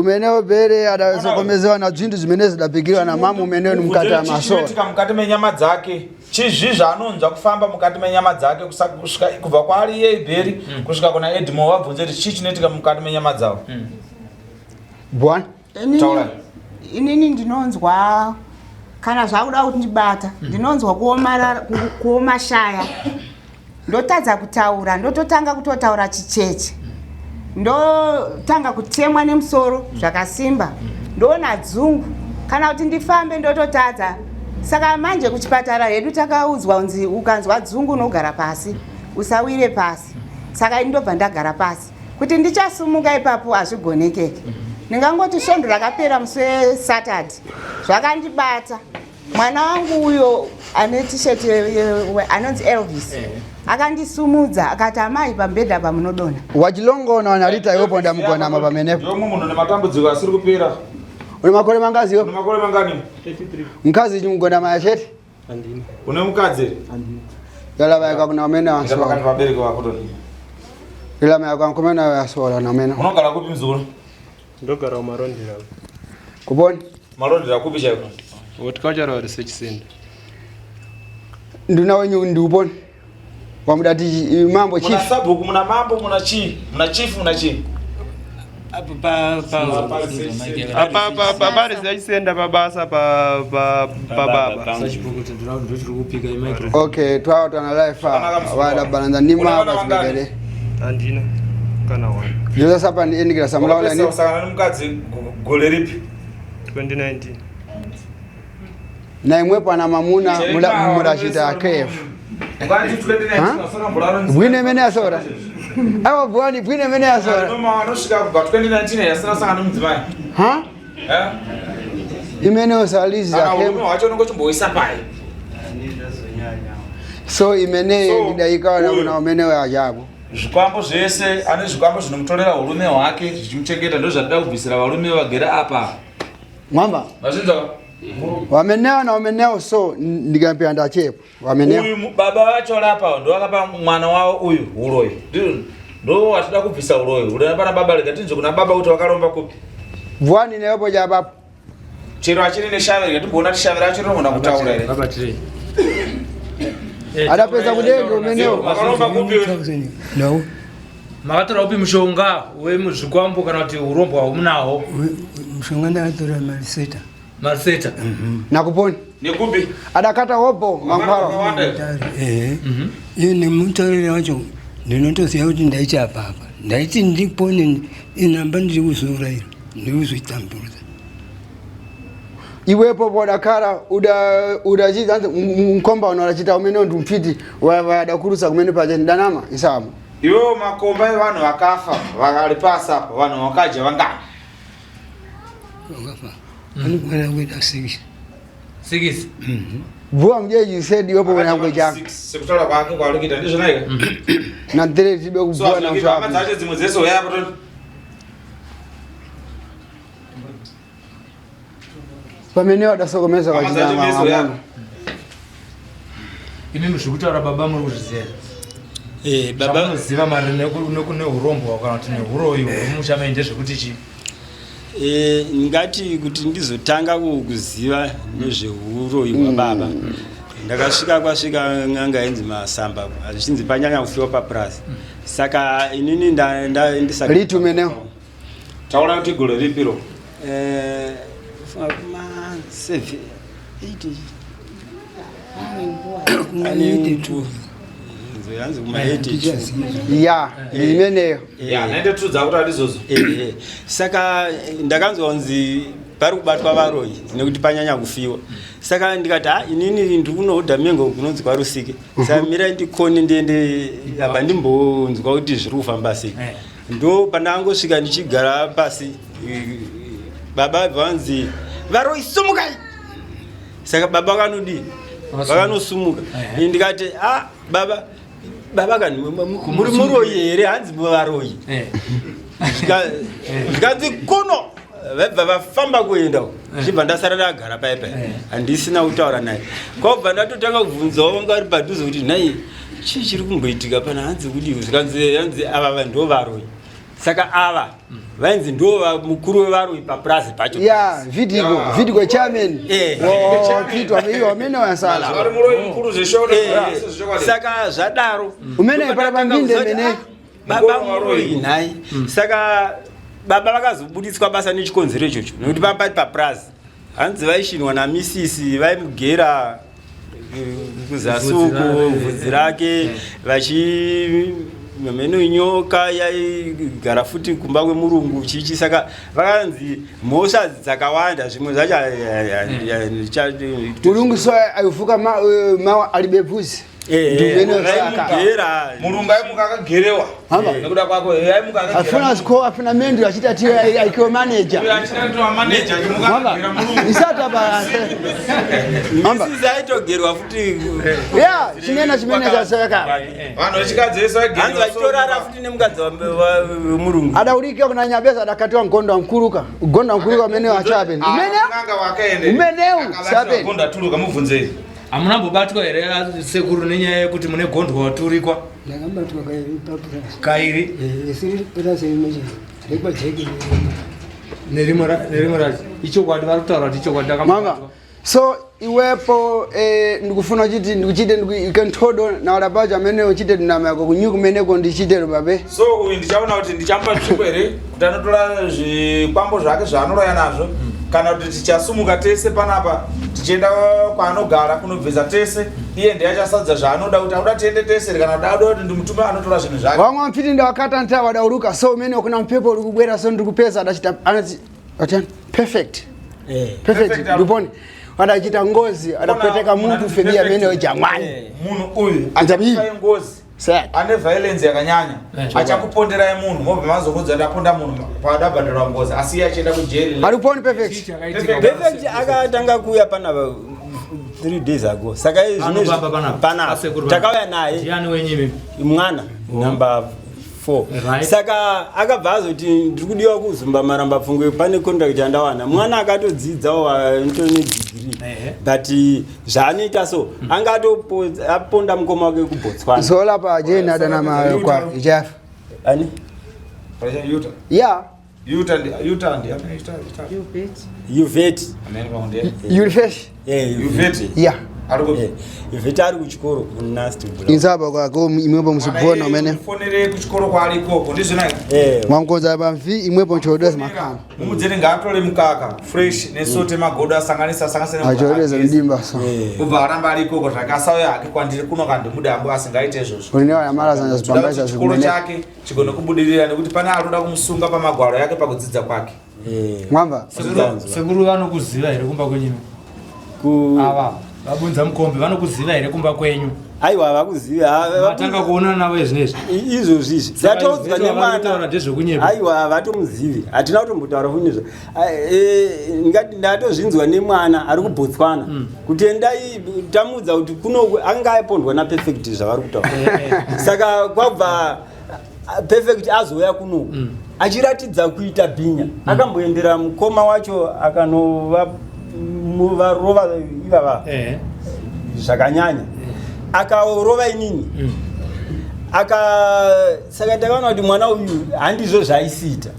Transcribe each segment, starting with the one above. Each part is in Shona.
Umenewo bere adasokomezewa na zvintu zimene zidapikiwa na mamu umenewo ni mukati Mubvunzei chii amasora. chinoitika mukati menyama dzake chizvi zvaanonzwa kufamba mukati menyama dzake kusa- kusvika kubva kwaari iye ibheri kusvika kuna edmo vabvunze kuti chii chinoitika mukati menyama dzavo Bwana. Inini- Taurai. Inini ndinonzwa kana zvakuda kundibata ndinonzwa kuomarara kuoma shaya ndotadza kutaura ndototanga kutotaura chicheche ndotanga kutemwa nemusoro zvakasimba ndoona dzungu kana kuti ndifambe ndototadza saka manje kuchipatara hedu takaudzwa kunzi ukanzwa dzungu unogara pasi usawire pasi saka ini ndobva ndagara pasi kuti ndichasumuka ipapo hazvigonekeke ndingangoti svondo rakapera musi wesaturday zvakandibata mwana wangu uyo ane t-shirt anonzi Elvis akandisumudza akati amai pambedha apa munodonha. Wachilongona wanalita iwepo ndamugonama pamenepo. Ndiwe mumwe munhu nematambudziko asiri kupera. Une makore mangazi Une makore mangani? 33. Mkazi chimugonama chete? Handina. Une mukadzi here? Handina. Yala bayaka kuna amene Enda pakati wasola. vabereki vako toni. Ila mayaka nkomena wasola na amene. Unogara kupi muzukuru? Ndogara kumarondera. Kuponi? Marondera kupi chaiko? Horticultural Research Center. Nduna wenyu ndiuponi? Wamudati mambo Muna chief. sabhuku, muna mambo, muna chii? Muna chief, muna chii? Apa pa pa pa research center pabasa pa pa pa baba. Okay, twawa twana life wada balanza nima Una vana pasibegere. Handina kana one. Joza sapa ndi endikira samulaula Wakapedzisa ni. kusangana nemukadzi gore ripi? 2019. Na imwepo ana mamuna Chereka, mudachita KF. Ukati 2019 wasaka mbolaro nzi- Bwine mene asora. Awa bwani bwine mene asora. Noma anosvika kubva 2019 asina kusangana nemudzimai. Ha? Eh? Imene osalizi Kana urume akemu. hwacho unenge uchimboisa pai. So imene So, ndidaikawa uyu. na umene ajabu. Zvikwambo zvese ane zvikwambo zvinomutorera urume hwake zvichimuchengeta ndozvatida kubvisira varume vagere apa. Mwamba. Mazvinzwa? Wameneo na wameneo so ndikampira ndachepo. Wameneo. Uyu baba vacho rapa ndovakapa mwana wavo uyu uroyi. Ndizvo ndo watida kubvisa uroyi. Uroyi pana baba rega tinzwe kuna baba kuti vakaromba kupi. Bwani nepo jabapo. Chero achiri neshave rega timboona kuti shave racho rinogona kutaura here. Adapedza kudenga umeneo. Vakaromba kupi uyu? No. Makatora upi mushonga wemuzvikwambo kana kuti urombwa hwamunaho? Mushonga ndakatora mariseta. Mariseta. Nakuponi. Nekupi? Adakata hobo mankwaro. Vakawanda here? Ehe. Iye nemutarire wacho ndinotoziva kuti ndaiti apa apa. Ndaiti ndipone inamba ndiri kuzourayira. Ndiri kuzoitambura. Iwepo podakara uda udachita mkomba unorachita umeneo ndumfiti wadakurusa kumene pache ndanama isamo. Iwewo makomba evanhu vakafa vari pasi apa vanhu vakadya vangani? Vakafa. Vanokwana kuita 6. 6. Bvuwa mjeji said iwepo wenangwe chako. Sekutaura kwake kwaari kuita ndizvona ika? Na ndere tibe So kubvuwa na hazvina hama mshapu. dzacho dzimwe dzese uya apo toni. Pamene wadasokomeza Hama kachita dzacho mese uya. mama. Imi zvekutaura baba muri kuzviziva. Eh, baba Zvamunoziva mari neurombwa kana kuti neuroyi hwemumusha menyu ndezvekuti chii? Eh, ngati kuti ndizotanga kuziva nezveuroyi hwababa ndakasvika kwasvika n'anga yainzi masamba zvichinzi panyanya kufiwa papurasi saka inini ndisati Litu umeneo. Taura kuti gore ripiro. Eh, funga kuma 7 8 ane 2 yanzi kuma 82 Ya, imeneyo. Ya, 92 dzakuti adizozo. Eh, eh. Saka ndakanzwa kunzi pari kubatwa varoyi nekuti panyanya kufiwa saka ndikati ha inini ndiri kunohodha mengo kunonzi kwarusike saka mirai ndikone ndiende apa ndimbonzwa kuti zviri kufamba sei ndo pandangosvika ndichigara pasi baba vanzi varoyi sumukai saka baba vakanodii vakanosumuka Ini ndikati a baba baba kani muri muroyi here hanzi varoyi zvikanzi kuno vaibva vafamba kuenda uko chibva ndasara ndagara paya paya handisina kutaura naye kwabva ndatotanga kubvunzawo vanga vari padhuze kuti nhai chii chiri kumboitika pana hanzi kudii zvikanzi hanzi ava vanhu ndo varoyi. Saka ava vainzi ndo mukuru wevaroyi papurazi pacho. Ya, vidiko vidiko chairman. Wapitwa iyo amene wasala. Vari muroyi mukuru zveshoda. Saka zvadaro Umene para pambinde mene. Baba muroyi nhai. Saka baba vakazobuditswa basa nechikonzero ichocho nekuti pamba papurazi hanzi vaishinwa namisisi, vaimugera kuzasi uko bvudzi rake, vachi mheno nyoka yaigara futi kumba kwemurungu chichi. Saka vakanzi mhosva dzakawanda, zvimwe zvacho. Mulungu so aifuka mawa alibe bvuzi. Vaimugera. Murungu aimuka akagerewa nekuda kwako, aimuka. Afuna score, afuna mendu achiti ati aikiwe manager. Manager achimuka akagera murungu. Isati apa. Misisi aitogerwa futi. Ya, chinena chimene chasaka. Vanhu vechikadzi vese. Hanzi vachitorara futi nemukadzi wemurungu. Adaurika kuna nyabesa, adakatiwa mkondo wa mkuruka, ugondo wa mkuruka umene wachape umene umeneu sape. Gondo atuluka, mubvunzei. Hamuna mbobatwa here sekuru nenyaya yekuti mune gondwa waturikwa? Ndakabatwa kairi papurasi. Kairi? Isiri purasi rimwe chete rekwajeki. Nerimwe racho. Ichokwadi, vari kutaura kuti ichokwadi. Mama Ndakambobatwa. So iwepo ndikufuna uchiti ndikuchite ndikuikentodo na walapacho amene uchite ndinama yako kunyuku kumeneko ndichitero babe. So uyu ndichaona kuti ndichamupa nzvimbo here kuti anotora zvikwambo zvake zvaanoroya nazvo, kana kuti tichasumuka tese panapa tichienda kwaanogara kunobvisa tese. Iye ndiye achasadza zvaanoda, kuti akuda tiende tese here, kana kuti akuda kuti ndimutume anotora zvinhu zvake. Wamwe mpiti ndawakata nta wadauruka, so umene kuna mpepo uri kubwera, so ndikupeza adachita anati atani perfect perfect. Perfect. Ndiponi adachita ngozi, adapeteka muntu febia amene ojamwani. Munhu uyu Anjabii. achakupai ngozi. Sad. Ane violence yakanyanya. Achakuponderai munhu, mobva mazokudza ndaponda munhu paadabhadharwa ngozi, asi iye achienda kujeri. Ariponi perfect. Perfect akatanga kuuya panapa 3 days ago. Saka Pano papa panapa. Panapa. Asekuru takauya naye. Ndiani wenyu imimi? Mwana number 4. Saka akabva azoti ndiri kudiwa kuzumba maramba pfungwe, pane contract yandawana. Mwana akatodzidzawo, anotone degree, but zvaanoita so anga atoponda mukoma wake kuBotswana. Zola pa jeni adanama kwa ichafa. Ani? Yuta. Ya. Yuta ndi Yuta ndi amene ita. Yuveti. Amene pakunde. Yulifesh. Yuveti. Ya. Ari Yuveti ari kuchikoro kuNast. Inzaba kwako imwepo musibona umene. Fonere kuchikoro kwaari ikoko, ndizvona. Mwankoza pamvi imwepo nchodweza makama. Mumudzere ngaatore mukaka fresh nesote magodo, asanganisa asanganisa nemvura, Achodweza ageze. mdimba so. Kubva aramba ari ikoko zvake, asauya hake kwandiri kuno kandimudambo, asingaite izvozvo. Ulinewa yamara zanja Toda kuti zipambaisa chikoro zikumene. chake chigone kubudirira, nekuti pane ari kumusunga pamagwaro yake pakudzidza kwake. Mwamba. Sekuru vanokuziva here kumba kwenyu? Ava vabunza mukombe vanokuziva here kumba kwenyu? Aiwa, vakuziva. Matanga kuonana navo izvinezvi? Izvozvi izvi tatoudzwa nemwana. Ndezvekunyepa. Aiwa, havatomuzivi, hatina kutombotaura funizvo. Ndingati ndatozvinzwa nemwana ari kuBotswana kuti endai tamuudza kuti kuno anga apondwa naPerfect zvavari kutaura. Saka kwabva Perfect azouya kuno achiratidza kuita bhinya, akamboendera mukoma wacho akanovarova ivava zvakanyanya, akarova inini aka. Saka takaona kuti mwana uyu handizvo zvaisiita.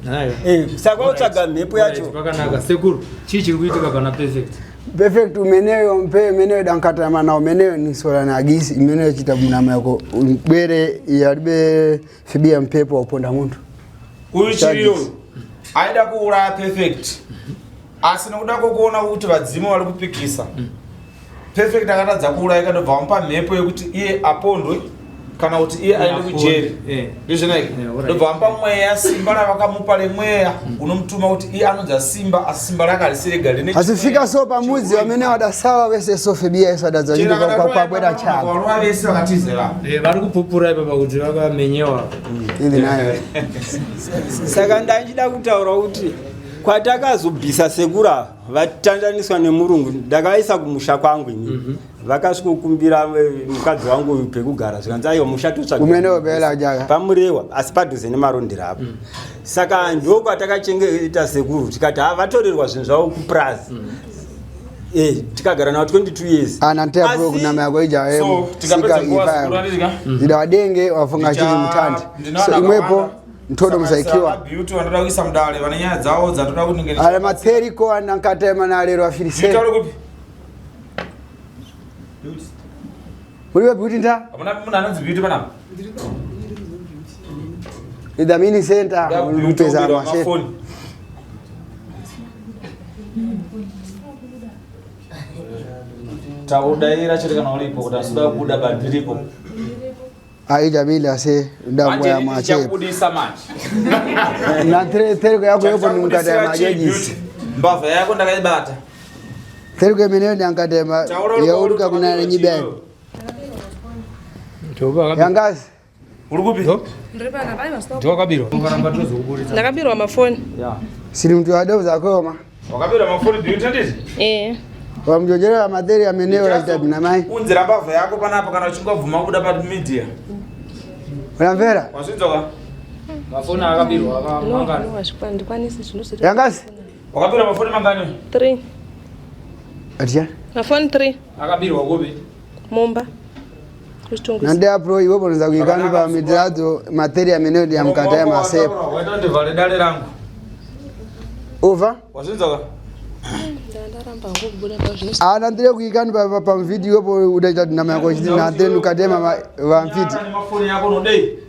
Saka watsvaga mhepo yacho. Pakanaka sekuru, chii chiri kuitika pana Perfect? Perfect umeneyo mpe umeneyo dankatama na umeneyo nisola na agisi imeneyo chita munama yako bwere yalibe fibia mpepo wakuponda muntu. Uyu chiriyo aida kuuraya Perfect, asi nekuda kwokuona kuti vadzimu vari kupikisa, Perfect akatadza kuurayika, ndobva vamupa mhepo yekuti iye apondwe kana kuti iye aende kujeri. Ndizvona, ndobva vamupa mweya, simba ravakamupa remweya unomutuma kuti iye anonza simba, asi simba rake harisi rega, rine Asifika so pamudzi wamene wadasawa wese so fibia iso adadzachita kwabwera chako. Varova vese vakatiza ivavo. Vari kupupura ipapa kuti vakamenyewa. Ivi nayo. Saka ndachida kutaura kuti kwatakazobvisa sekura vatandaniswa nemurungu, ndakaisa kumusha kwangu ini. Vakasvikokumbira mukadzi wangu uyu pekugara, zvikanzi aiwa, musha totsvaga Umene wobela jaga. paMurewa, asi padhuze nemarondera apo. Saka ndo kwatakachengeta sekuru, tikati ha, vatorerwa zvinhu zvavo kupurazi. Tikagara navo 22 years. Ana ntea bro kunama yako ija. So, tikapedza nguva, sekuru, andidya? Ida wadenge wafunga chili mutandi. Ndinoona So imwepo vakawanda. Ntodo musaikiwa. Beauty vanoda kuisa mudare vane nyaya dzavo dzatoda kunenge. Ale matheriko anankatema na lero afirise. Beauty uri kupi? Beauty. Uri beauty nta? Hamuna munhu anonzi beauty panapa. Idhamini center kupeza mafoni. Taudaira chete kana uripo kuti asida kubuda but ndiripo. Ai Jamila se ndambo ya mache. Ndichakubudisa manje. Na teriko yako yopo ni mkata ya majejisi. Mbavha yako ndakaibata. Teriko imeneyo ni ankata ya yauruka kuna nyibeni. Yangazi. Uri kupi? Ndiri panapa, aiwa stop. Ndiwakabirwa. Ukaramba tozokuburitsa. Ndakabirwa mafoni. Yeah. Siri mtu wa dovu zakoma. Wakabirwa mafoni beauty handiti? Eh. Wamjojerera madheri ameneyo la kitabu na mai. Unzira mbavha yako panapa kana uchinge wabvuma kubuda pa media. Unamvera? Wazvinzwa? Mafoni akabirwa akamangana. No, no, ndikwanisi zvinozoita. Yangazi? Wakabirwa mafoni mangani? 3. Atia. Mafoni 3. Akabirwa kupi? Mumba. Kuchitungwiza. Nande apro iwe bonza kuikani pa midradzo materi ameneyo ndi amkata ya masepo. Waita ndivhare dare rangu. Over. Wazvinzwa? Ndaramba hangu kubuda pa zvinozoita. Ana ndire kuikani pa pa video iwepo udaita nama yako chiti na ndire nukatema va mfiti. Nyara nemafoni yako unodei?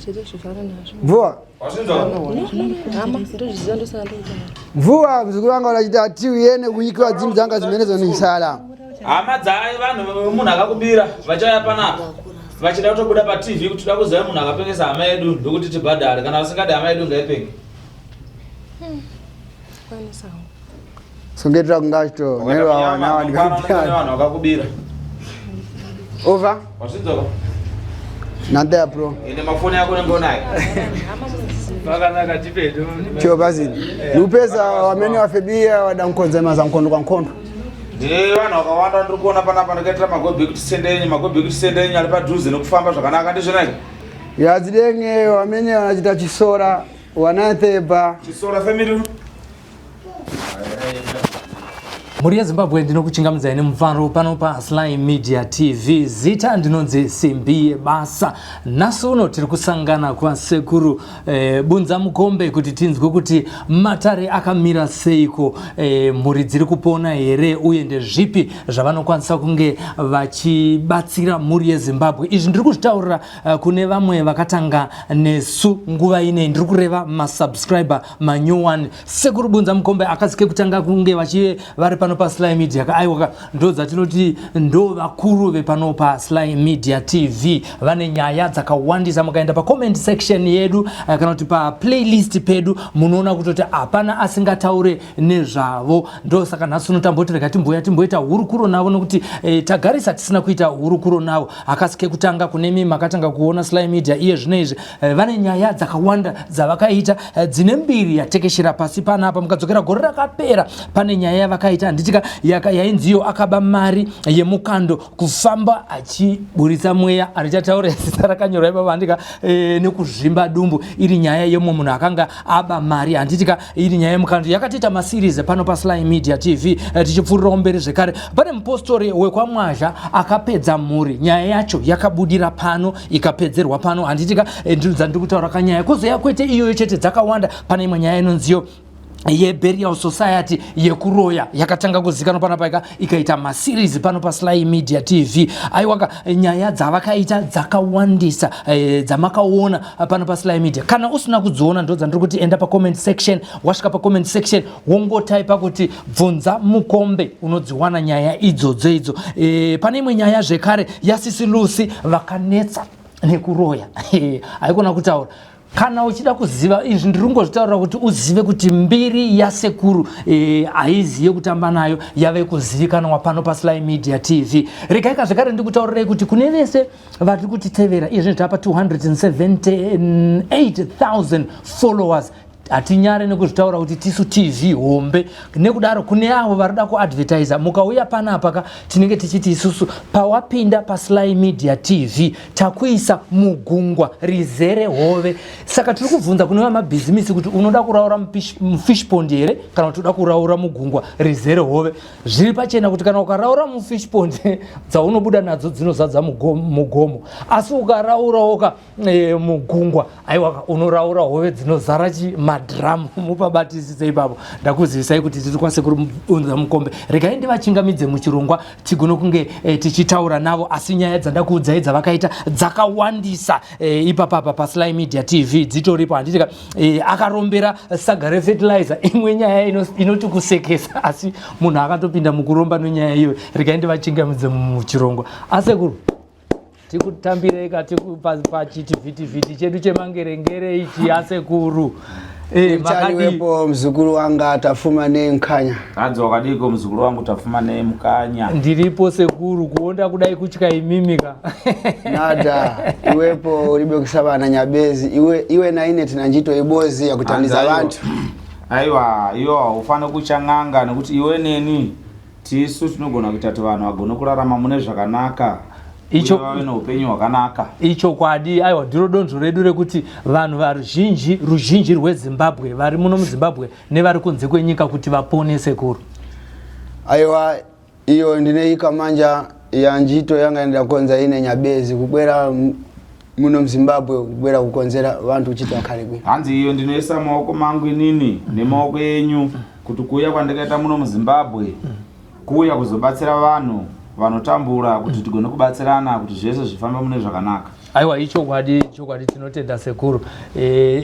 Zviri zvivhara nazvo. Mvua. Wazvinzwa? No, no, no. Hama, ndozviziva ndosaka ndokutaura. Mvua mzukuru wanga unachita tiuyene kuikiwa dzimu dzanga zimenezo ni sala. Hama dzayo vanhu munhu akakubira vachauya panapa vachida kutobuda patv kuti toda kuziva munhu akapengesa hama yedu ndokuti tibhadhare kana vasingadi hama yedu ngaipenge. Kwanisa hangu. Songetra kungachito nero awana Mangwana vanhu vakakubira. Over. Wazvinzwa? Nande apro. Ende mafoni yako unenge unayo. Hama munodziziva. Vakanaka tipedo. Chio bazini. Nupeza wamene wafebia wadankonza maza nkondo kwa nkondo. Ndine vanhu vakawanda ndiri kuona panapa ndakaitira magobhi ekuti sendenyi magobhi ekuti sendenyi ari padhuze nekufamba zvakanaka ndizvonai. Yazidenge wamene wanachita chisora wanatheba. Chisora family. Mhuri yeZimbabwe ndinokuchingamidzai nemufaro pano paSly Media TV. Zita ndinonzi Simbi Yebasa. Nhasi uno tiri kusangana kwasekuru Bunza Mukombe kuti tinzwe kuti matare akamira seiko, mhuri dziri kupona here uye ndezvipi zvavanokwanisa kunge vachibatsira mhuri yeZimbabwe. Izvi ndiri kuzvitaurira kune vamwe vakatanga nesu nguva inei, ndiri kureva masubscriber manyowani. Sekuru Bunza Mukombe akasi kekutanga kunge vachive vari pano paSly Media ka, aiwa ka, ndo dzatinoti ndo vakuru vepano paSly Media TV. Vane nyaya dzakawandisa, mukaenda pacomment section yedu kana kuti paplaylist pedu munoona kutoti hapana asingataure nezvavo. Ndosaka nhasi uno tamboti rega timboya timboita hurukuro navo nokuti tagarisa tisina kuita hurukuro navo. Akasi kekutanga kunemi makatanga kuona Sly Media iye zvino izvi, vane nyaya dzakawanda dzavakaita dzine mbiri yatekeshera pasi panapa. Mukadzokera gore rakapera pane nyaya yavakaita handitika yainziyo akaba mari yemukando kufamba achiburitsa mweya, arichataura zita rakanyorwa ipapa handika, nekuzvimba dumbu, iri nyaya yemumwe munhu akanga aba mari handitika, iri nyaya yemukando yakatiita maseries pano paSly Media TV. Tichipfuurirawo mberi zvekare pane mupostori wekwaMwazha akapedza mhuri, nyaya yacho yakabudira pano ikapedzerwa pano handitika. Ndinodza ndiri kutaura kanyaya kozoya kwete iyoyo chete, dzakawanda. Pane imwe nyaya inonziyo yeburial society yekuroya yakatanga kuzikanwa panapa ikaita maseries pano paSly Media TV. Aiwaka nyaya dzavakaita dzakawandisa dzamakaona pano paSly Media. Kana usina kudziona ndo dzandiri kuti enda pacomment section, wasvika pacomment section wongotaipa kuti bvunza Mukombe, unodziwana nyaya idzodzo idzo. Pane imwe nyaya zvekare yaSisi Lucy vakanetsa nekuroya, haikona kutaura. Kana uchida kuziva izvi ndiri kungozvitaurira kuti uzive kuti mbiri yasekuru haizi yekutamba nayo, yave kuzivikanwa pano paSly Media TV. Regai zvekare ndikutaurirei kuti kune vese vari kutitevera izvi tapa 278,000 followers. Hatinyare nekuzvitaura kuti tisu TV hombe. Nekudaro kune avo varikuda kuadvertisa, mukauya panapa ka, tinenge tichiti isusu pawapinda paSly Media TV takuisa mugungwa rizere hove. Saka tiri kubvunza kune vamabhizimisi kuti unoda kuraura mufish pond here kana kuti unoda kuraura mugungwa rizere hove? Zviri pachena kuti kana ukaraura mufish pond, dzaunobuda nadzo dzinozadza mugomo, asi ukaraurawo ka mugungwa, aiwa, unoraura hove dzinozara chi madhiramu. Mupabatisise ipapo. Ndakuzivisai kuti tiri kwasekuru Bunza Mukombe. Regai ndivachingamidze muchirongwa, tigone kunge tichitaura navo. Asi nyaya dzandakuudzai dzavakaita dzakawandisa ipapapa paSly Media TV dzitoripo, handitika? Akarombera saga refertilizer, imwe nyaya inoti kusekesa, asi munhu akatopinda mukuromba nenyaya iyoyo. Regai ndivachingamidze muchirongwa. Asekuru, tikutambirei kati pachitivhitivhiti chedu chemangerengere ichi, asekuru. Makadii? Uchaniwepo mzukuru wanga Tafuma neMkanya. Hanzi wakadiko muzukuru wangu Tafuma neMukanya? Ndiripo sekuru, kuonda kudai kutya imimika. Nada, iwepo ulibe kusabana nyabezi, iwe na ine tina njito ibozi ya kutandiza Hanzi vantu. Aiwa, iwe haufani kuchang'anga nekuti iwe neni tisu tinogona kuita kuti vanhu vagone kurarama mune zvakanaka uye vave neupenyu hwakanaka. Ichokwadi, aiwa, ndiro donzvo redu rekuti vanhu varuzhinji, ruzhinji rweZimbabwe vari muno muZimbabwe nevari kunze kwenyika, kuti vapone, sekuru. Aiwa, iyo ndineika manja ya njito yanga ndakonza ine nyabezi kubwera muno muZimbabwe, kubwera kukonzera vantu uchiti vakhale bwino. Hanzi iyo ndinoisa maoko mangu inini nemaoko enyu kuti kuuya kwandikaita muno muZimbabwe kuuya kuzobatsira vanhu vanotambura, kuti tigone kubatsirana kuti zvese zvifambe mune zvakanaka. Aiwa, ichokwadi, chokwadi. Tinotenda sekuru.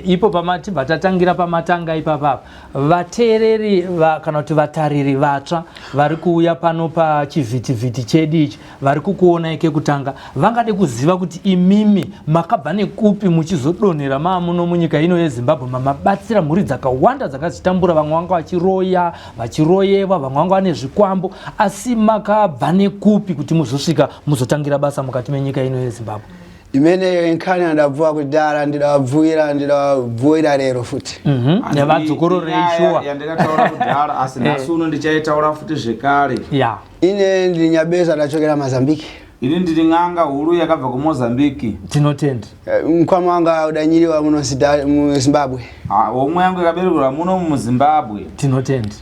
Ipo pamatibva tatangira pamatanga ipapapa, vateereri kana kuti vatariri vatsva vari kuuya pano pachivhitivhiti chedu ichi, vari kukuonai kekutanga, vangade kuziva kuti imimi makabva nekupi muchizodonhera maamuno munyika ino yeZimbabwe, mamabatsira mhuri dzakawanda dzanga dzichitambura, vamwe vanga vachiroya, vachiroyewa, vamwe vanga vane zvikwambo, asi makabva nekupi kuti muzosvika muzotangira basa mukati menyika ino yeZimbabwe? Imeneyo inkhani ndabvuwa kudhara, ndidabvuira lero futi. Nevadzokororei shuwa. Yandakataura kudhara, asi nhasi uno ndichaitaura futi zvekare. Ine ndiri nyabeza, ndachokera Mazambiki. Ini ndiri n'anga huru yakabva kuMozambiki. Tinotenda. Mkwama wanga udanyiriwa muno muZimbabwe. Homwe yangu yakaberekerwa muno muZimbabwe. Tinotenda.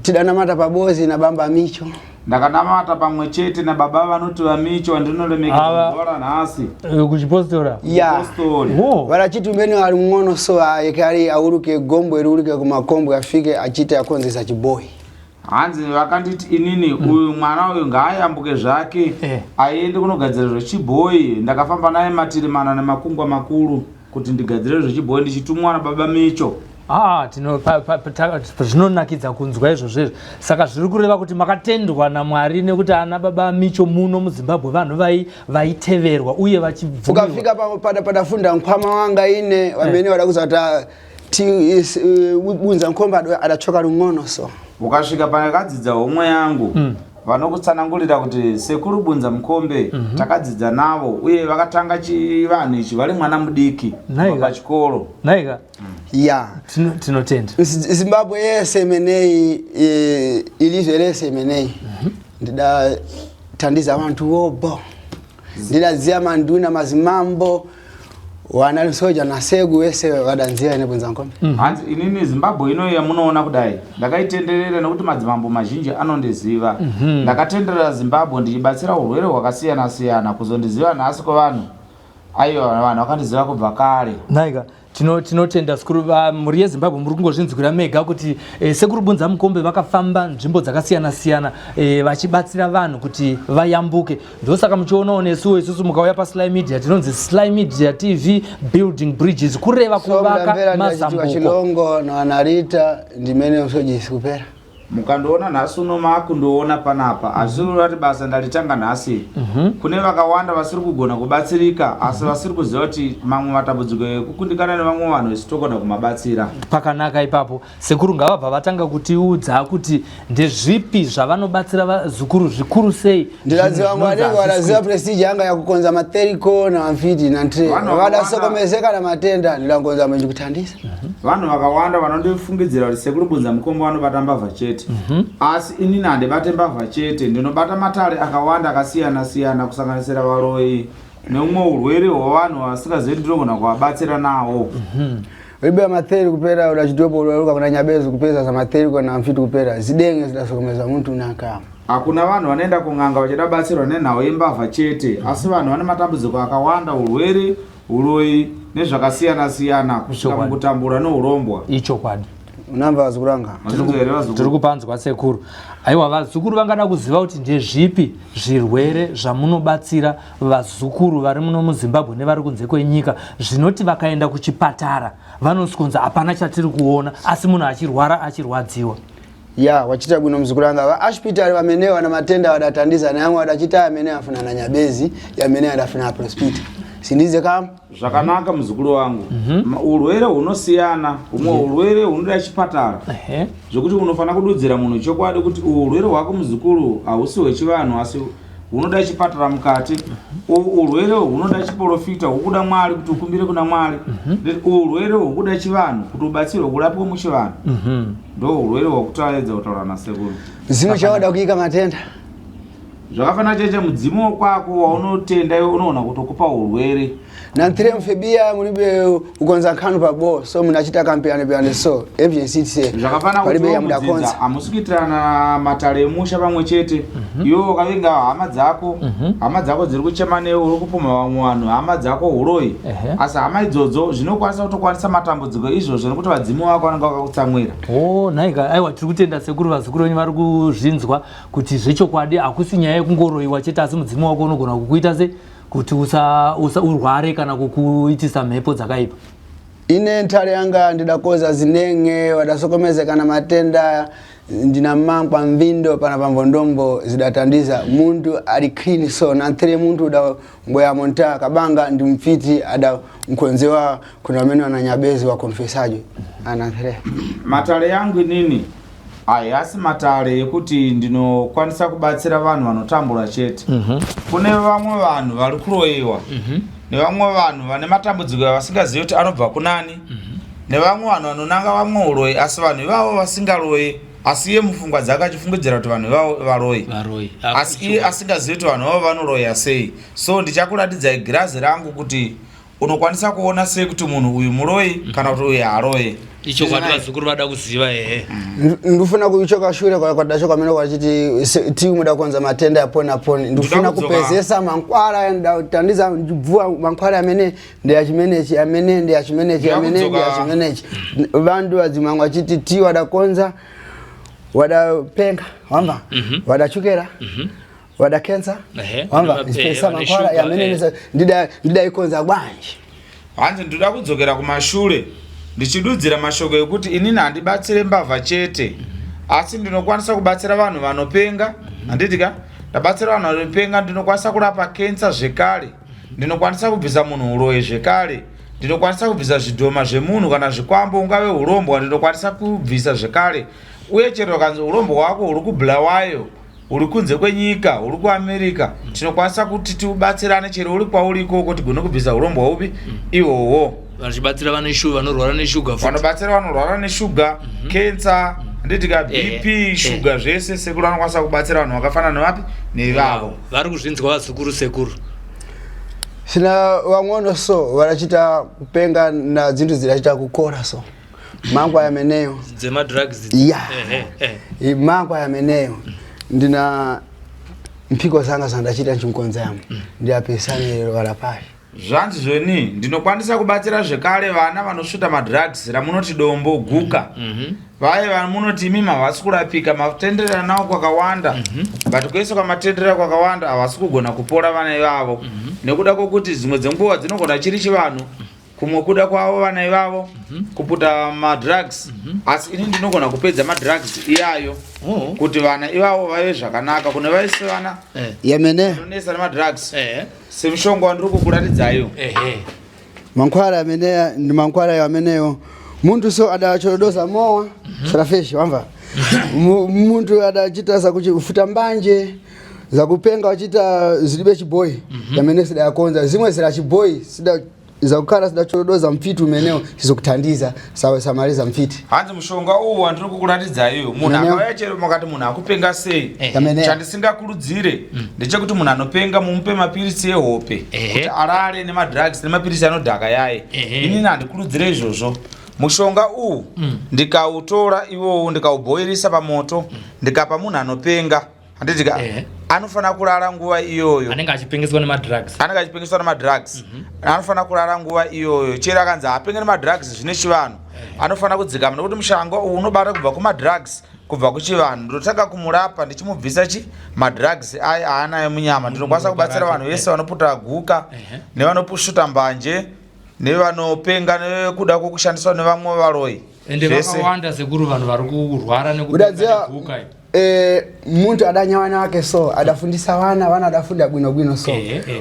Tidanamata pabozi na bamba Micho. Ndakanamata pamwe chete nababa vanoti vaMicho, vandinoremekedza zuva ranhasi. Kuchipostora? Ya. Postori. Varachiti umene ali mng'ono, so ayeke ali auluke gombwe, liuluke kumakombwe, afike achite akonzesa chiboyi. Hanzi vakanditi inini, uyu mwana uyu ngaayambuke zvake aende kunogadzira zvechibhoyi. Ndakafamba naye matiri mana nemakungwa makuru kuti ndigadzire zvechibhoyi, ndichitumwa nababa Micho. Ah, zvinonakidza kunzwa izvozvo izvo. Saka zviri kureva kuti makatendwa naMwari, nekuti ana baba Micho muno muZimbabwe vanhu vaiteverwa uye vachibvumirwa. Ukafika padafunda nkhwama wanga ine vamene vadakuza kuti Bunza Nkhombe adachoka lung'ono so. Ukasvika pakadzidza homwe yangu, vanokutsanangurira kuti sekuru Bunza Mukombe takadzidza navo, uye vakatanga chivanhu ichi vari mwana mudiki Nhaika. pachikoro. Naika. Ya. Tinotenda. Zimbabwe yese imeneyi, ilizwe lese imeneyi, ndidatandiza vantu vobo, ndidadziya manduna, mazimambo, wana soja nasegu wese vadanziya ine Bunza Nkhombe. Hanzi inini Zimbabwe ino yamunoona kudai ndakaitenderera nekuti madzimambo mazhinji anondiziva. Ndakatenderera Zimbabwe ndichibatsira urwere hwakasiyana siyana. Kuzondiziva nhasi kwevanhu, aiwa, vanhu vakandiziva kubva kare. Naika. Tinotenda sekuru. Mhuri yeZimbabwe, muri kungozvinzwira mega kuti sekuru Bunza Mukombe vakafamba nzvimbo dzakasiyana siyana vachibatsira vanhu kuti vayambuke. Ndosaka muchionawo nesuwo isusu mukauya paSly Media tinonzi Sly Media TV, building bridges, kureva So kuvaka mudamvera ndachitiwa mazambuko. Chilongo na Anarita ndimene usojisi kupera. Mukandiona nhasi uno maakundiona panapa hazvisi kureva kuti basa ndalitanga nhasi. Kune vakawanda vasiri kugona kubatsirika asi vasiri kuziva kuti mamwe matambudziko ekukundikana nevamwe vanhu isu togona kumabatsira. Pakanaka ipapo. Sekuru ngavabva vatanga kutiudza kuti ndezvipi zvavanobatsira vazukuru zvikuru sei. Ndiladziwa zvinhu zvinonzi vangu hazvisi wadaziva prestige yanga yakukonza matheriko na mfiti na ntre Vanhu vakawanda- vadasokomezeka na matenda ndilangonza mwenji kuthandisa. Vanhu vakawanda vanondifungidzira kuti sekuru Bunza Mukombo vanobata mbavha chete. Asi inini handibate mbavha chete, ndinobata matare akawanda akasiyana siyana kusanganisira varoyi neumwe urwere hwevanhu vasingazivi kuti ndinogona kuvabatsira nawo. Ulibe matheri kupera udachitopo udaruka kuna nyabezi kupeza za matheri kuna mfiti kupera zidenge zidasokomeza muntu nakama. Hakuna vanhu vanoenda kun'anga vachida kubatsirwa nenhau yembavha chete, asi vanhu vane matambudziko akawanda, urwere, uroyi nezvakasiyana siyana kusvika Ichokwadi. mukutambura neurombwa. Ichokwadi. Unamva vazukuru anga? Mazvinzwa here vazukuru? Tiri kupanzwa sekuru. Aiwa vazukuru vangada kuziva kuti ndezvipi zvirwere zvamunobatsira vazukuru vari muno muZimbabwe nevari kunze kwenyika zvinoti vakaenda kuchipatara vanosonza hapana chatiri kuona asi munhu achirwara achirwadziwa. Ya wachita bwino mzukuru anga va ashpitali vamene wana matenda wadatandiza na yamwe wadachita amene afuna na nyabezi yamene adafuna prospita sindize kama Zvakanaka muzukuru wangu. Urwere hunosiyana, humwe urwere hunoda chipatara. Zvekuti unofanira kududzira munhu chokwadi kuti uhu urwere hwako muzukuru hausi hwechivanhu asi hunoda chipatara mukati. Uhu urwere hunoda chiporofita hukuda Mwari kuti ukumbire kuna Mwari. Uhu urwere hukuda chivanhu kuti ubatsirwe kurapwa muchivanhu. Ndo urwere hwakutaedza kutaura nasekuru. Mzimu chawada kuika matenda. Zvakafanana cheche mudzimu wokwako waunotenda iwe unoona kutokupa urwere. Na nthire mfebia mulibe ukonza nkhanu pa bo so munachita kampiyane piyane so evidence itse Zvakafanana kuti palibe iwe yamudakonza. mudzinza hamusi kuitirana matare emusha pamwe chete. Iwe wakavinga hama dzako, hama dzako dziri kuchema newe uri kupumha vamwe vanhu hama dzako huroyi. Asi hama idzodzo zvinokwanisa kutokwanisa matambudziko izvozvo nekuti vadzimu vako vanenge vakakutsamwira. Oh, nhaika aiwa tiri kutenda sekuru vazukuru venyu vari kuzvinzwa kuti zvechokwadi hakusi nyaya yekungoroiwa chete asi mudzimu wako unogona kukuita se kuti usa, usa urware kana kukuitisa mhepo dzakaipa. Ine ntare yanga ndidakoza zinenge wadasokomezeka na matenda ndina mankwa mvindo pana pamvondombo zidatandiza muntu ali clean so na nthire muntu uda mbweya monta kabanga ndi mfiti ada mkonzewa kuna amene ananyabezi wa confessajo ananthire. Matare yangu inini hayasi matare ekuti ndinokwanisa kubatsira vanhu vanotambura chete. Kune vamwe vanhu vari kuroyiwa nevamwe vanhu vane matambudziko avasingazivi kuti anobva kunani nevamwe vanhu vanonanga vamwe uroyi asi vanhu ivavo vasingaroyi asi iye mupfungwa dzake achifungidzira kuti vanhu ivavo varoyi Varoyi. asi iye asingazivi kuti vanhu ivavo vanoroya sei. So ndichakuratidzai girazi rangu kuti unokwanisa kuona sei kuti munhu uyu muroyi kana kuti uyu haaroyi. Ichokwadi vazukuru vada kuziva ehe. Ndifuna kuchoka shure kwa kwadachoka mene kwachiti ti muda kuonza matenda aponi aponi ndifuna Ndikuda kudzoka. kupezesa mankwara ndatandiza ndibvua mankwara amene ndi achimenechi amene ndi achimenechi Ndikuda amene ndi kudzoka. achimenechi vandu vadzimangwa achiti ti wadakonza wadapenga wamva wadachukera wada cancer wamva ndipezesa Vane mankwara sugar, amene ndidaikonza bwanji. Hanzi ndoda kudzokera kumashure ndichidudzira mashoko ekuti inini handibatsire mbavha chete asi ndinokwanisa kubatsira vanhu vanopenga. Handiti ka ndabatsira vanhu vanopenga, ndinokwanisa kurapa kensa zvekare, ndinokwanisa kubvisa munhu uroyi zvekare, ndinokwanisa kubvisa zvidhoma zvemunhu kana zvikwambo, ungave urombwa ndinokwanisa kubvisa zvekare. Uye chero ukanzi urombwa hwako huri kuBulawayo, uri kunze kwenyika, uri kuAmerica, tinokwanisa kuti tiubatsirane chero uri kwauri ikoko tigone kubvisa urombwa upi ihwohwo. Vachibatsira vane shuga, vanorwara neshuga futi. Vanobatsira vanorwara neshuga, cancer, handiti ka BP, shuga zvese sekuru vanokwanisa kubatsira vanhu vakafanana nevapi nevavo. Vari kuzvinzwa vazukuru sekuru. Sina wang'ono so varachita kupenga na dzinthu zidachita kukora so mangwa yameneyo Dzemadrugs. Ya. Mangwa yameneyo ndina mphiko zanga zandachita nchinkonza yamo ndiyapesane lero valapashi. Zvanzi zvoni ndinokwanisa kubatsira zvekare vana vanosvuta madrugs ramunoti dombo guka. Vaye vamunoti imimi havasi kurapika matenderera nawo kwakawanda but kwese kwamatenderera kwakawanda havasi kugona kupora vana ivavo nekuda kwokuti dzimwe dzenguva dzinogona chiri chivanhu. Kumwe kuda kwavo vana ivavo kuputa madrugs, asi ini ndinogona kupedza madrugs iyayo kuti vana ivavo vave zvakanaka kune vaise vana Yamene vanonetsa nemadrugs, semushonga wandiri kukuratidzayo. Mankhwala ameneya ndi mankhwala ayo ameneyo. Munthu so adachodoza mowa sarafeshi, wamva? Munthu adachita zakufuta mbanje, zakupenga, wachita zilibe chiboyi, yamene sidayakonza zimwe zila chiboyi, sida zakukhala sidachodoza mfiti umenewo sizokuthandiza, sawe samaliza mfiti. Hanzi mushonga uwu wandiri kukuratidzayo, munhu Meneyo. akauya chero makati munhu akupenga sei, Yameneyo. chandisingakurudzire ndechekuti munhu anopenga mumupe mapirisi ehope kuti arare nemadrugs nemapirisi anodhaka yaye. Inini handikurudzire izvozvo. Mushonga uwu ndikautora iwowu, ndikaubhoirisa pamoto, ndikapa munhu anopenga, handitika anofanira kurara nguva iyoyo. Anenge achipengeswa nemadrugs. Anenge achipengeswa nemadrugs anofanira kurara nguva iyoyo. Chero akanzi haapenge nemadrugs, zvine chivanhu, anofanira kudzikama, nekuti mushonga uwu unobata kubva kumadrugs, kubva kuchivanhu. Ndotanga kumurapa ndichimubvisa chi madrugs aya aanayo munyama. Ndinokwanisa kubatsira vanhu vese vanoputa guka, nevanopushuta mbanje, nevanopenga nekuda kwokushandiswa nevamwe varoyi. Ende Zvese. vakawanda sekuru, vanhu vari kurwara Udadziya nekuguka. Muntu adanya wana wake so adafundisa wana, wana adafunda bwinobwino so